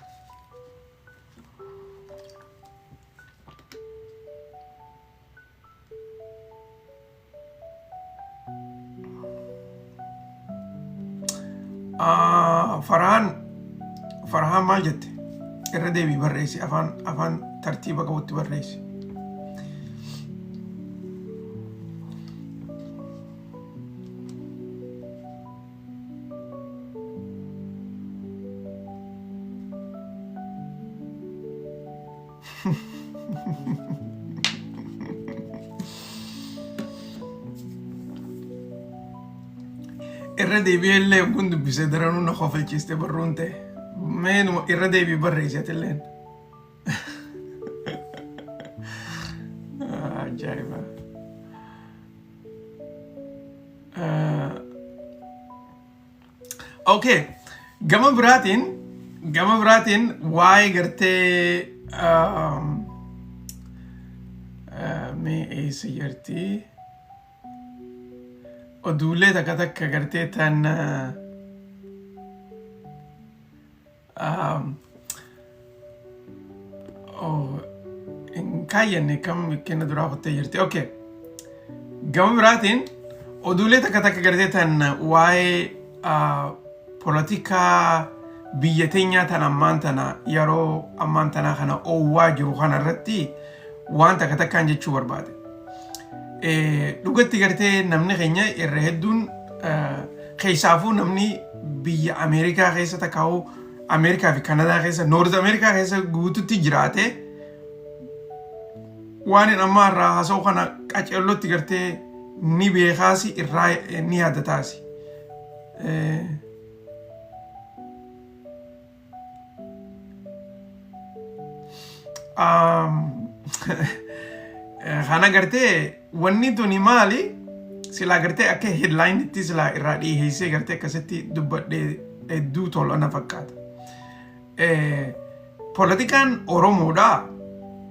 Speaker 1: Farhaan, Farhaan maal jette? Irra deebii barreessi, afaan tartiiba qabutti barreessi. Irra deebi'ee illee kun dubbisee daranuu na kofalchiiste barruun ta'e. Meenuma irra deebii barreessite illeen. Ajaa'iba. Okay. Gama biraatiin waa'ee gartee mee eessa jirti? Oduulee takka takka gartee tan oh, hin kaayyanne kam kenna duraa kuttee jirti. Okay. Gama biraatiin oduulee takka takka gartee tan waa'ee polotikaa biyya teenyaa tan ammaan tana yeroo ammaan tanaa kana oowwaa jiru kana irratti waan takka takkaan jechuu barbaade. Dhugatti gartee namni keenya irra hedduun, keessaafuu namni biyya Ameerikaa keessa takkaa'u, Ameerikaa fi Kanadaa keessa, North Ameerikaa keessa guututti jiraate, waan hin ammaa irraa haasa'u kana qaceellotti gartee ni beekaasi, irraa ni yaadataasi. Kana gartee wanni tuni maali? Silaa gartee akka headline-itti silaa irraa dhiyeessee gartee akkasitti dubbadhee hedduu tola na fakkaata. Poolitikaan Oromoodhaa,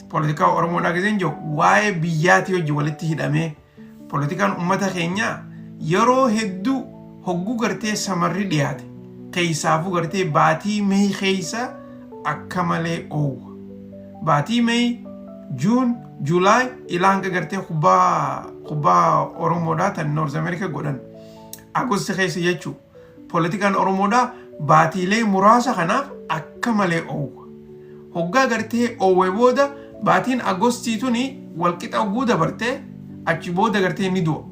Speaker 1: poolitikaa Oromoodhaa giseen jiru waa'ee biyyaatii hojii walitti hidhamee, poolitikaan uummata keenyaa yeroo hedduu hogguu gartee samarri dhiyaate, keessaafuu gartee baatii May keessa akka malee oowwa. Baatii May, June, July ilaa hanga gartee kubbaa Oromoodhaa tan North America godhan Agosti keessa jechuu, poolitikaan Oromoodhaa baatiilee muraasa kanaaf akka malee oowwa. Hoggaa gartee oowwe booda baatiin Agostii tuni walqixa hogguu dabartee, achi booda gartee ni du'a.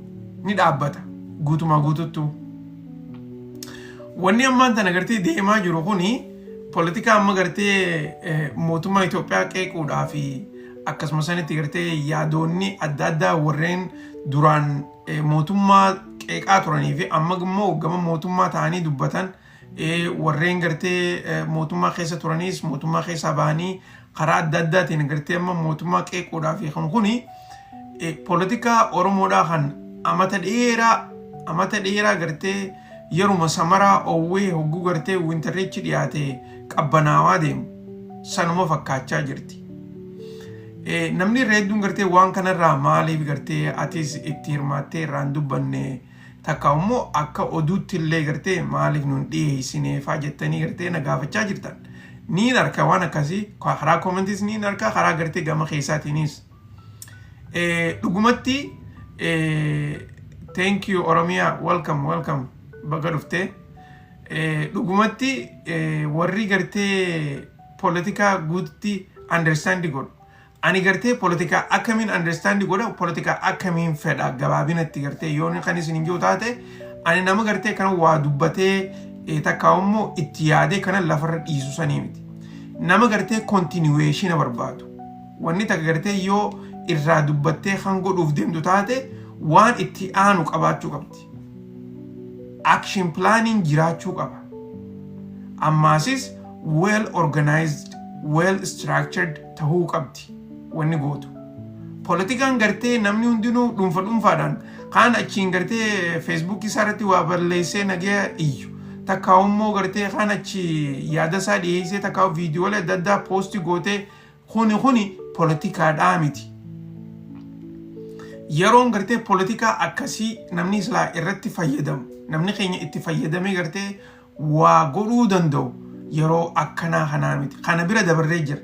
Speaker 1: Ni dhaabbata guutumaa guututtuu. Wanni ammaan tana gartee deemaa jiru kuni poolitikaa amma gartee mootummaa Itoophiyaa qeequudhaa fi akkasuma sanitti gartee yaadoonni adda addaa warreen duraan mootummaa qeeqaa turanii fi amma immoo gama mootummaa ta'anii dubbatan, warreen gartee mootummaa keessa turaniis mootummaa keessaa bahanii karaa adda addaatiin gartee amma mootummaa qeequudhaa fi kan kuni poolitikaa Oromoodhaa kan amata dheeraa gartee yeruma samaraa oowwee hogguu gartee winterrichi dhiyaate qabbanaawaa deemu sanuma fakkaachaa jirti. Namni irra hedduun gartee waan kanarraa maaliif gartee atis itti hirmaattee irraan dubbanne, takka immoo akka oduutti illee gartee maaliif nun dhiyeessine faa jettanii gartee na gaafachaa jirtan. Niin arka waan akkasii karaa commentis, niin arka karaa gartee gama keessaatiinis. Dhugumatti thank you Oromiyaa, welcome, welcome, baga dhuftee. Dhugumatti warri gartee poolitikaa guututti understand godhu. Ani gartee poolitikaa akkamiin understand godha, poolitikaa akkamiin fedha, gabaabinatti gartee yoo kan isin hin jiru taate, ani nama gartee kana waa dubbatee takkaa immoo itti yaadee kana lafarra dhiisu sanii miti. Nama gartee continuation barbaadu. Wanni takka gartee yoo irraa dubbattee kan godhuuf deemtu taate, waan itti aanu qabaachuu qabdi. Action planning jiraachuu qaba. Ammaasis well organized, well structured tahuu qabdi wanni gootu. Poolitikaan gartee namni hundinuu dhuunfa dhuunfaadhaan kaan achiin gartee Feesbuukii isaa irratti waa balleessee nagaya iyyu. Takkaa immoo gartee kaan achi yaada isaa dhiyeessee, takkaa viidiyoolee adda addaa post gootee, kuni poolitikaadhaa miti. Yeroon gartee poolitikaa akkasii namni islaa irratti fayyadamu, namni keenya itti fayyadamee gartee waa godhuu danda'u, yeroo akkanaa kanaa miti. Kana bira dabarree jira.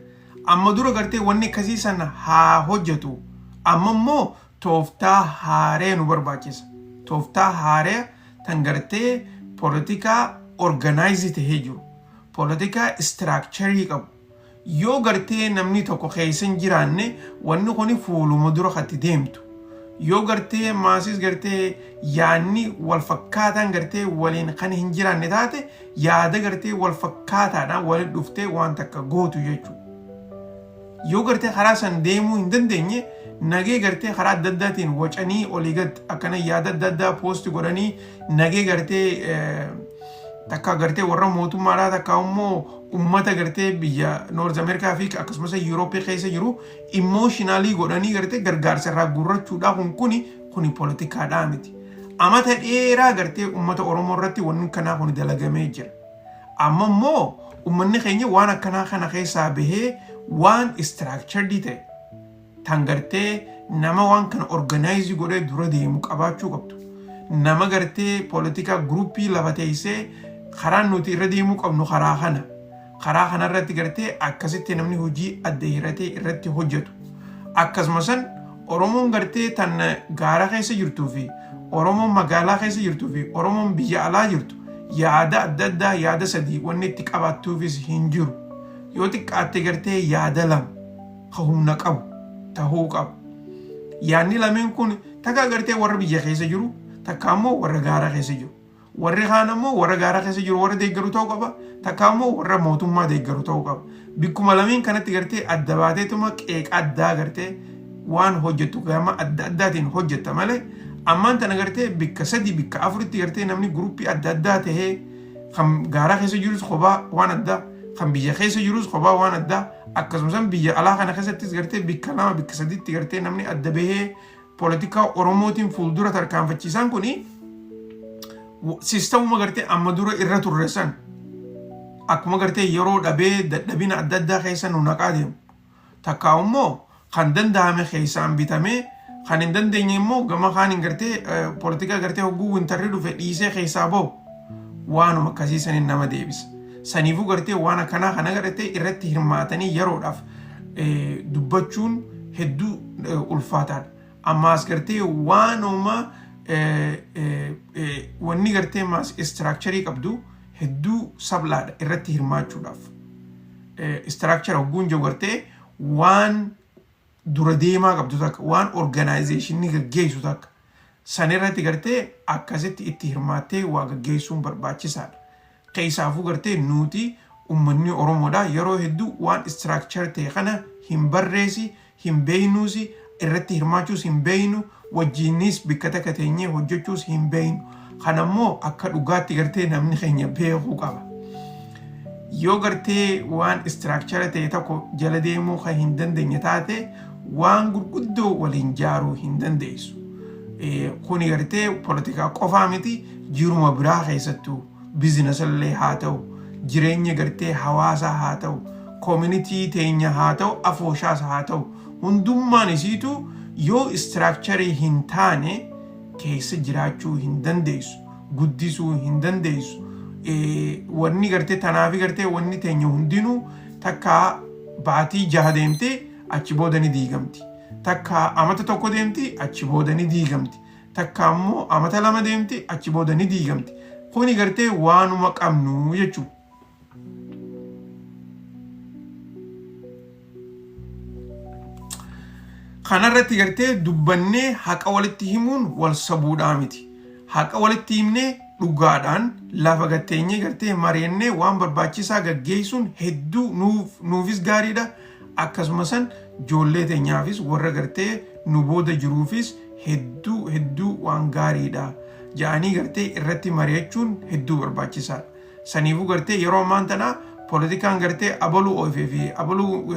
Speaker 1: Amma dura gartee wanni akkasii sana haa hojjetu. Amma immoo tooftaa haaree nu barbaachisa. Tooftaa haaree tan gartee poolitikaa organize tahee jiru. Poolitikaa structure qabu. Yoo gartee namni tokko keessa hin jiraanne, wanni kuni fuuluma dura katti deemtu. Yoo gartee maasis gartee yaadni wal fakkaataan gartee waliin kan hin jiraanne taate, yaada gartee wal fakkaataadhaan waliin dhuftee waan takka gootu jechuudha. Yoo gartee karaa san deemuu hin dandeenye, nagee gartee karaa adda addaatiin wacanii olii gad akkana yaada adda addaa post godhanii, nagee gartee takka gartee warra mootummaadhaa, takka immoo ummata gartee biyya North America fi akkasumas Yuurooppii keessa jiru emotional godhanii gartee gargaarsa irraa guurrachuudhaa, kun kuni poolitikaadhaa miti. Amata dheeraa gartee ummata Oromoo irratti wanni kanaa kun dalagamee jira. Amma immoo ummanni keenya waan akkanaa kana keessaa bahee waan structured ta'e tan gartee nama waan kana organize godhee dura deemu qabaachuu qabdu. Nama gartee poolitikaa group lafa teessee karaan nuti irra deemuu qabnu karaa kana. Karaa kanarratti gartee akkasitti namni hojii adda hiratee irratti hojjetu. Akkasuma san Oromoon gartee tan gaara keessa jirtuu fi Oromoon magaalaa keessa jirtuu fi Oromoon biyya alaa jirtu yaada adda addaa, yaada sadii wanni itti qabaattuufis hin jiru. Yoo xiqqaatte gartee yaada lama ka humna qabu tahuu qaba. Yaadni lameen kun takka gartee warra biyya keessa jiru, takka ammoo warra gaara keessa jiru. Warri kaan ammoo warra gaara keessa jiru warra deeggaru ta'uu qaba. Takka ammoo warra mootummaa deeggaru ta'uu qaba. Bikkuma lameen kanatti gartee adda baateetuma qeeqa addaa gartee waan hojjettu gama adda addaatiin hojjetta malee, ammaan tana gartee bikka sadi, bikka afuritti gartee namni group adda addaa tahee, kan gaara keessa jirus kophaa waan addaa, kan biyya keessa jirus kophaa waan addaa, akkasumas biyya alaa kana keessattis gartee bikka lama, bikka saditti gartee namni adda bahee poolitikaa Oromootiin fuuldura tarkaanfachiisaan kuni systemuma gartee amma dura irra turre san akkuma gartee yeroo dhabee dadhabina adda addaa keessa nu naqaa deemu. Takkaa immoo kan danda'ame keessaan bitamee, kan hin dandeenye immoo gama kaaniin gartee poolitikaa gartee hogguu winterri dhufe dhiisee keessaa bahu, waanuma akkasii saniin nama deebisa. Saniifuu gartee waan akkanaa kana gartee irratti hirmaatanii yeroodhaaf dubbachuun hedduu ulfaataadha. Ammaas gartee waanuma wanni gartee maas structure qabdu hedduu sablaadha irratti hirmaachuudhaaf. Structure hogguun jiru gartee waan dura deemaa qabdu takka, waan organization gaggeessu takka, san irratti gartee akkasitti itti hirmaattee waa gaggeessuun barbaachisaadha. Keessaafuu gartee nuti uummanni Oromoodha yeroo hedduu waan structure ta'e kana hin barreessi, hin beeynuusi, irratti hirmaachuus hin beeynu, wajjiinis bikka takka teenyee hojjechuus hin beeynu. Kanammoo akka dhugaatti gartee namni keenya beekuu qaba. Yoo gartee waan structure ta'e tokko jala deemuu kan hin dandeenye taate, waan gurguddoo waliin jaaruu hin dandeessu. Kuni gartee poolitikaa qofaa miti, jiruma biraa keessattuu businessallee haa ta'u, jireenya gartee hawaasaa haa ta'u, community teenya haa ta'u, afooshaas haa ta'u, hundummaan isiitu yoo structure hin taane keessa jiraachuu hin dandeessu, guddisuu hin dandeessu. Wanni gartee tanaafi gartee wanni teenya hundinuu takka baatii 6 deemtee achi booda ni diigamti. Takka amata 1 deemti, achi booda ni diigamti. Takka ammoo amata 2 deemti, achi booda ni diigamti. Kuni gartee waanuma qabnu jechuudha. Kanarratti gartee dubbannee haqa walitti himuun wal sabuudhaa miti. Haqa walitti himnee dhugaadhaan lafa gatteenyee gartee mari'annee waan barbaachisaa gaggeessuun hedduu nuuf nuufis gaariidha. Akkasuma san ijoollee teenyaafis warra gartee nu booda jiruufis hedduu hedduu waan gaariidha. Ja'anii gartee irratti mari'achuun hedduu barbaachisaadha. Saniifuu gartee yeroo ammaan tana poolitikaan gartee abaluu oofee fi abaluu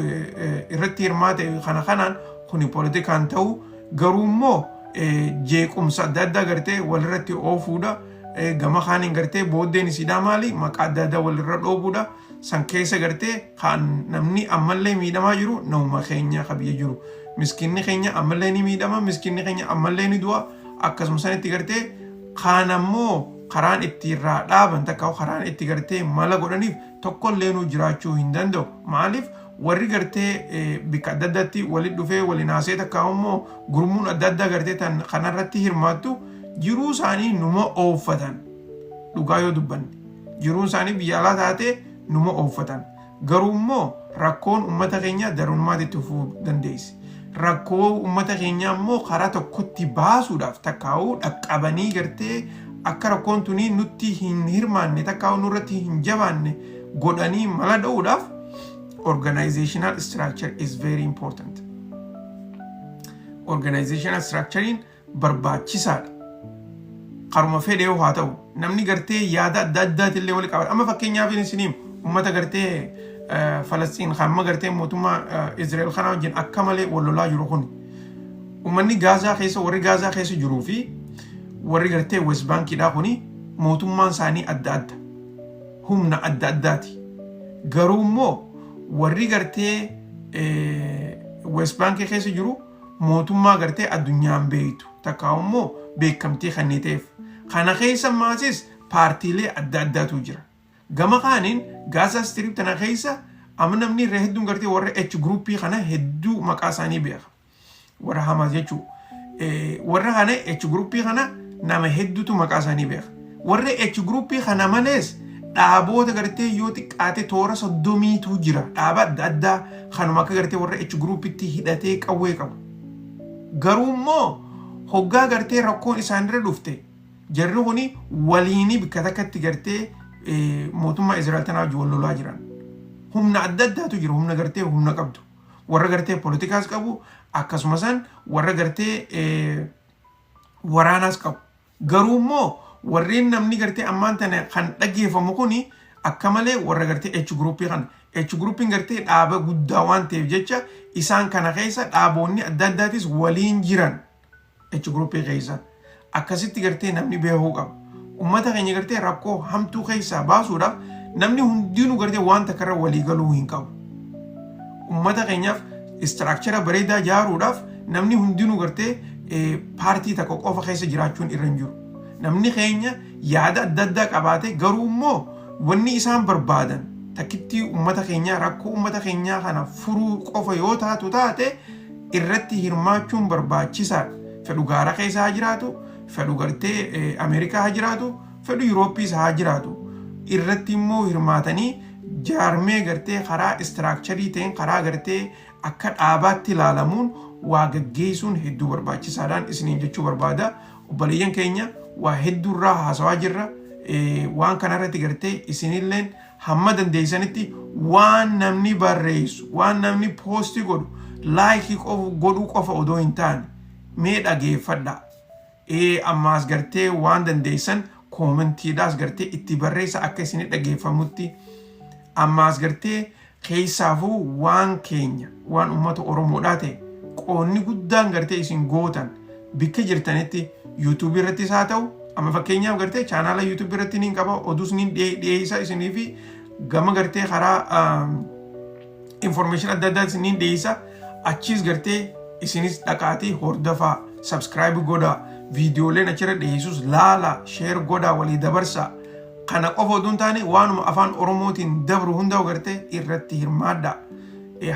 Speaker 1: irratti hirmaate kana kanaan kuni poolitikaan ta'u garuu immoo jeequmsa adda addaa gartee walirratti oofuudha. Gama kaaniin gartee booddeen isiidhaa maali maqaa adda addaa walirra dhoobuudha. San keessa gartee kan namni ammallee miidhamaa jiru namuma keenya ka biyya jiru. Miskiinni keenya ammallee ni miidhama, miskiinni keenya ammallee ni du'a. Akkasuma sanitti gartee kaan ammoo karaan itti irraa dhaaban takka karaan itti gartee mala godhaniif tokkollee jiraachuu hin danda'u. Maaliif warri gartee bikka adda addaatti walitti dhufee waliin haasee takka immoo gurmuun adda addaa gartee tan kanarratti hirmaattu jiruu isaanii numa ooffatan. Dhugaa yoo dubbanne jiruun isaanii biyya alaa taate numa ooffatan. Garuu immoo rakkoon uummata keenyaa darumaatti itti fufuu dandeessi. Rakkoo uummata keenyaa immoo karaa tokkotti baasuudhaaf takkaa'uu dhaqqabanii gartee akka rakkoon tunii nutti hin hirmaanne takkaa'uu nurratti hin jabaanne godhanii mala dha'uudhaaf organizational structure is very important. Organizational structurein barbaachisaadha. Karuma fedhe yoo haa ta'u namni gartee yaada adda addaatillee wali qabata. Amma fakkeenyaaf isiniin uummata gartee Falastiin hamma gartee mootummaa Israa'el kana wajjin akka malee wal lolaa jiru kun uummanni Gaazaa keessa warri Gaazaa keessa jiruu fi warri gartee West Bankiidhaa kuni mootummaan isaanii adda adda humna adda addaati. Garuu immoo warri gartee West Bankii keessa jiru mootummaa gartee addunyaan beektu takka immoo beekamtii kenniteef. Kana keessa maasis paartiilee adda addaatu jira. Gama kaaniin Gaazaa Strip tana keessa amma namni irra hedduun gartee warra H groupii kana hedduu maqaa isaanii beeka. Warra Hamaas jechuudha. Warra kana H groupii kana nama hedduutu maqaa isaanii beeka. Warra H groupii kana malees dhaaboota gartee yoo xiqqaate toora 30tu jira. Dhaaba adda addaa kanuma akka gartee warra H groupitti hidhatee qawwee qabu. Garuu immoo hoggaa gartee rakkoon isaanirra dhufte jarri kuni waliinii bikka takkatti gartee mootummaa Israa'el tanaa wajjin wal lolaa jiran. Humna adda addaatu jira. Humna gartee humna qabdu. Warra gartee poolitikaas qabu akkasumas warra gartee waraanaas qabu. Garuu immoo warreen namni gartee ammaan tana kan dhageeffamu kuni akka malee warra gartee H groupii kana. H groupiin gartee dhaaba guddaa waan ta'eef jecha isaan kana keessa dhaaboonni adda addaatis waliin jiran H groupii keessa. Akkasitti gartee namni beekuu qaba. Uummata keenya gartee rakkoo hamtuu keessaa baasuudhaaf namni hundinuu gartee waan takkarra walii galuu hin qabu. Uummata keenyaaf structure bareedaa ijaaruudhaaf namni hundinuu gartee paartii tokko qofa keessa jiraachuun irra hin jiru. Namni keenya yaada adda addaa qabaate garuu immoo wanni isaan barbaadan takkittii uummata keenyaa rakkoo uummata keenyaa kana furuu qofa yoo taatu taate irratti hirmaachuun barbaachisaadha. Fedhu gaara keessa haa jiraatu, fedhu gartee Ameerikaa haa jiraatu, fedhu Yuurooppiis haa jiraatu. Irratti immoo hirmaatanii jaarmee gartee karaa structurii ta'een karaa gartee akka dhaabaatti ilaalamuun waa gaggeessuun hedduu barbaachisaadhaan isiniin jechuu barbaada. Obboleeyyan keenya waa hedduurraa haasawaa jirra. Waan kanarratti gartee isinilleen hamma dandeessanitti waan namni barreessu, waan namni post godhu, like godhuu qofa odoo hin taane mee dhageeffadha. Ammaas gartee waan dandeessan commentiidhaas gartee itti barreessa akka isin dhageeffamutti. Ammaas gartee keessaafuu waan keenya waan uummata Oromoodhaa ta'e qoonni guddaan gartee isin gootan bikka jirtanitti YouTubeii irrattis haa ta'u amma fakkeenyaaf gartee channela YouTubeii irratti niin qaba, oduus niin dhiyeessa isinii fi gama gartee karaa information adda addaa isiniin dhiyeessa. Achiis gartee isinis dhaqaatii hordofaa, subscribe godhaa, viidiyooleen achirra dhiyeessus laala, share godhaa, walii dabarsaa. Kana qofa oduu hin taane waanuma afaan Oromootiin dabru hunda gartee irratti hirmaadhaa.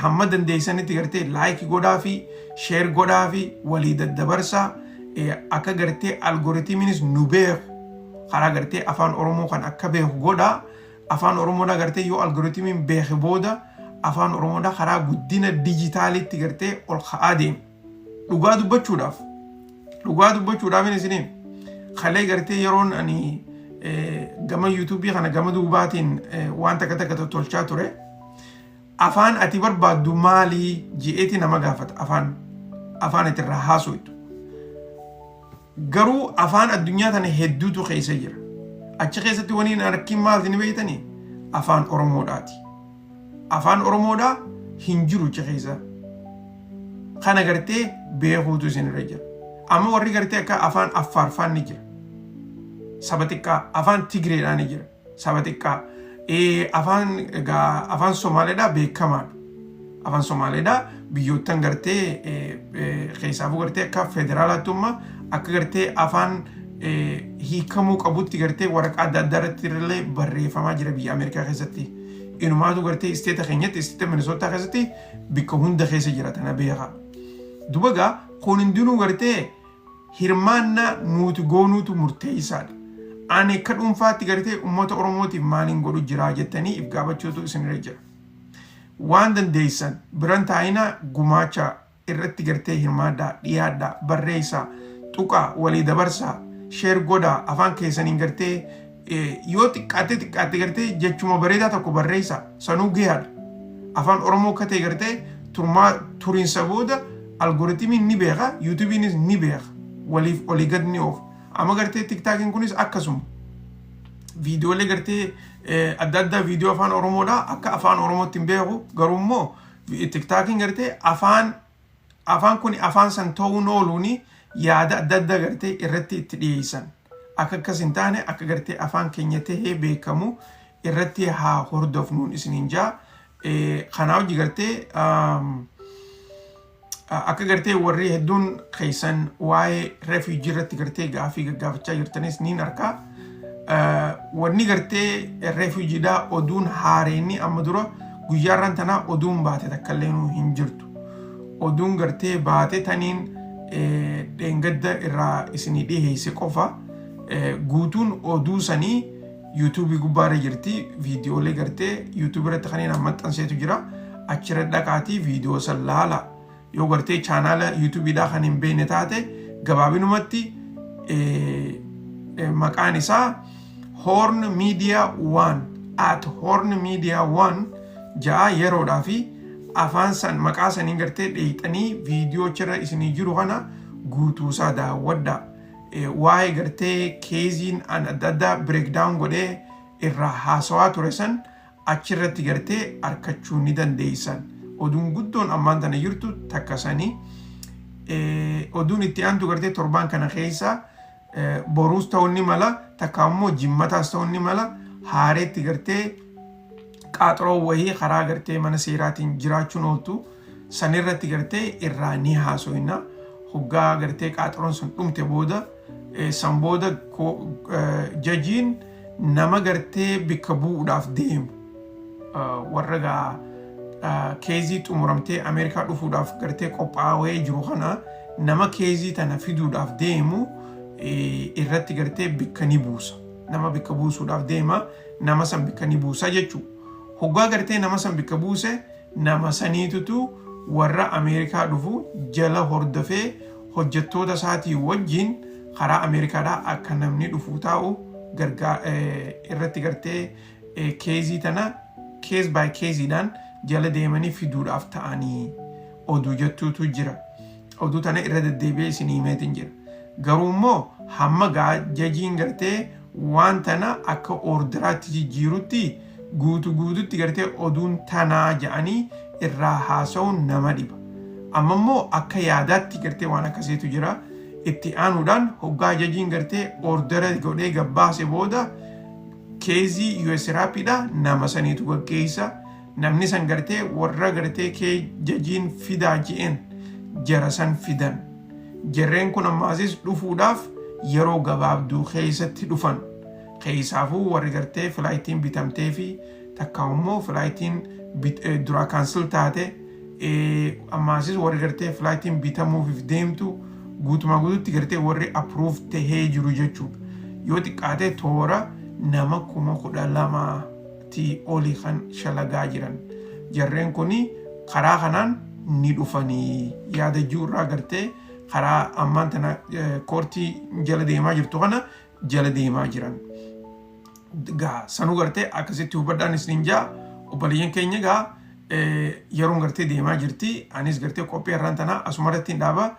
Speaker 1: Hamma dandeessanitti gartee like godhaa fi share godhaa fi walii daddabarsaa, akka gartee algorithmiinis nu beeku. Karaa gartee afaan Oromoo kan akka beeku godhaa. Afaan Oromoodhaa gartee yoo algorithmiin beeke booda, afaan Oromoodhaa karaa guddina dijitaalitti gartee ol ka'aa deema. Dhugaa dubbachuudhaaf isiniin kalee gartee yeroon ani gama YouTubeii kana gama duubaatiin waan takka takka tottolchaa ture. Afaan ati barbaaddu maalii je'eeti nama gaafata, afaan ati irraa haasoftu. Garuu afaan addunyaa tana hedduutu keessa jira. Achi keessatti wani hin arkin maalti ni beektanii? Afaan Oromoodhaati. Afaan Oromoodhaa hin jiru achi keessa. Kana gartee beekuutu isinirra jira. Amma warri gartee akka afaan Affaarfaan ni jira. Saba xiqqaa. Afaan Tigreedhaa ni jira. Saba xiqqaa. Afaan egaa afaan Somaaleedhaa beekamaadha. Afaan Somaaleedhaa biyyoottan gartee keessaafuu gartee akka federaalaattummaa akka gartee afaan hiikamuu qabutti gartee waraqaa adda addaa irratti illee barreeffamaa jira biyya Ameerikaa keessatti. Inumaatu gartee stateta keenyatti, stateta Minisootaa keessatti bikka hunda keessa jira, tana beekaa. Duba gaa kun hundinuu gartee hirmaannaa nuti goonuutu murteessaadha. Ani akka dhuunfaatti gartee uummata Oromootiif maaliin godhu jira jettanii if gaafachuutu isinirra jira. Waan dandeessan biran taa'ina, gumaacha irratti gartee hirmaadhaa, dhiyaadhaa, barreessaa, tuqaa, walii dabarsaa, share godhaa. Afaan keessaniin gartee yoo xiqqaatte xiqqaatte gartee jechuma bareedaa tokko barreessaa, sanuu gahaadha. Afaan Oromoo akka ta'e gartee turmaa turiinsa booda algorithmiin ni beeka, YouTubeiinis ni beeka, waliif olii gad ni oofa. Amma gartee TikTokiin kunis akkasuma. Viidiyoolee gartee adda addaa, viidiyoo afaan Oromoodha akka afaan Oromootti hin beeku, garuu immoo TikTokiin gartee afaan kun afaan san ta'uun ooluuni yaada adda addaa gartee irratti itti dhiyeessan. Akka akkas hin taane, akka gartee afaan keenya tahee beekamu irratti haa hordofnuun isiniin jaa. Kanaa hojii gartee akka gartee warri hedduun keessan waa'ee refugee irratti gartee gaafii gaggaafachaa jirtanis niin arkaa. Wanni gartee refugeedhaa oduun haareenni amma dura guyyaarraan tanaa oduun baate takkallee hin jirtu. Oduun gartee baate taniin dheengadda irraa isinii dhiheesse qofa. Guutuun oduu sanii YouTubeii gubbaarra jirti. Viidiyoolee gartee YouTubeii irratti kanneen maxxanseetu jira. Achirra dhaqaatii viidiyoo san laala. Yoo gartee channela YouTubeiidhaa kan hin beekne taate, gabaabinumatti maqaan isaa Horn Media One, @HornMedia1 ja'a. Yeroodhaa fi afaan san maqaa saniin gartee dheeyxanii viidiyoo achirra isinii jiru kana guutuusaa daawwadha. Waa'ee gartee caseiin an adda addaa breakdown godhee irraa haasawaa ture san achirratti gartee arkachuu ni dandeessan. Oduun guddoon ammaan tana jirtu takka sanii. Oduun itti aantu gartee torbaan kana keessa boruus ta'uu ni mala, takka immoo jimmataas ta'uu ni mala, haareetti gartee qaaxiroo wayii karaa gartee mana seeraatiin jiraachuun ooltu sanirratti gartee irraa ni haasoyna. Hoggaa gartee qaaxiroon sun dhumte booda, san booda judgeiin nama gartee bikka bu'uudhaaf deemu, warra gaa caseii xumuramtee Ameerikaa dhufuudhaaf gartee qophaa'ee jiru kana, nama caseii tana fiduudhaaf deemu irratti gartee bikka ni buusa. Nama bikka buusuudhaaf deema, nama san bikka ni buusa jechuudha. Hoggaa gartee nama san bikka buuse, nama saniitutu warra Ameerikaa dhufu jala hordofee hojjettoota isaatii wajjin karaa Ameerikaadhaa akka namni dhufu taa'u irratti gartee caseii tana case by caseiidhaan jala deemanii fiduudhaaf ta'anii oduu jettuutu jira. Oduu tana irra deddeebi'ee isin himeetiin jira. Garuu immoo hamma gaa judgeiin gartee waan tana akka orderaatti jijjiirutti guutu guututti gartee oduun tanaa jedhanii irraa haasa'uun nama dhiba. Amma immoo akka yaadaatti gartee waan akkasiitu jira. Itti aanuudhaan hoggaa judgeiin gartee ordera godhee gabbaase booda, caseii USRAPiidha nama saniitu gaggeessa. Namni san gartee warra gartee kee judgeiin fidaa je'een jara san fidan. Jarreen kun ammaasis dhufuudhaaf yeroo gabaabduu keessatti dhufan. Keessaafuu warri gartee flightiin bitamtee fi takka immoo flightiin duraa cancel taate, ammaasis warri gartee flightiin bitamuuf deemtu, guutumaa guututti gartee warri approve tahee jiru jechuudha. Yoo xiqqaate toora nama 12,000 ti olii kan shalagaa jiran. Jarreen kun karaa kanaan ni dhufanii yaada jiru irraa gartee karaa ammaan tana koortii jala deemaa jirtu kana jala deemaa jiran. Gaa sanuu gartee akkasitti hubadhaan isiniin jaa. Obboleeyyan keenya, gaa yeroon gartee deemaa jirti. Anis gartee qophii irraan tana asumarratti hin dhaaba.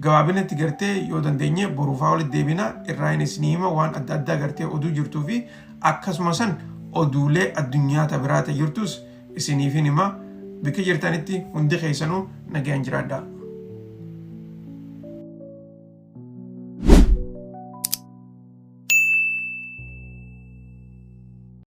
Speaker 1: Gabaabinatti gartee yoo dandeenye boruufaa walitti deebina, irraa hin isinii hima waan adda addaa gartee oduu jirtuu fi akkasuma san oduulee addunyaa ta biraa ta jirtus isiniifin hima. Bikka jirtanitti hundi keessanuu nagayaan jiraadhaa.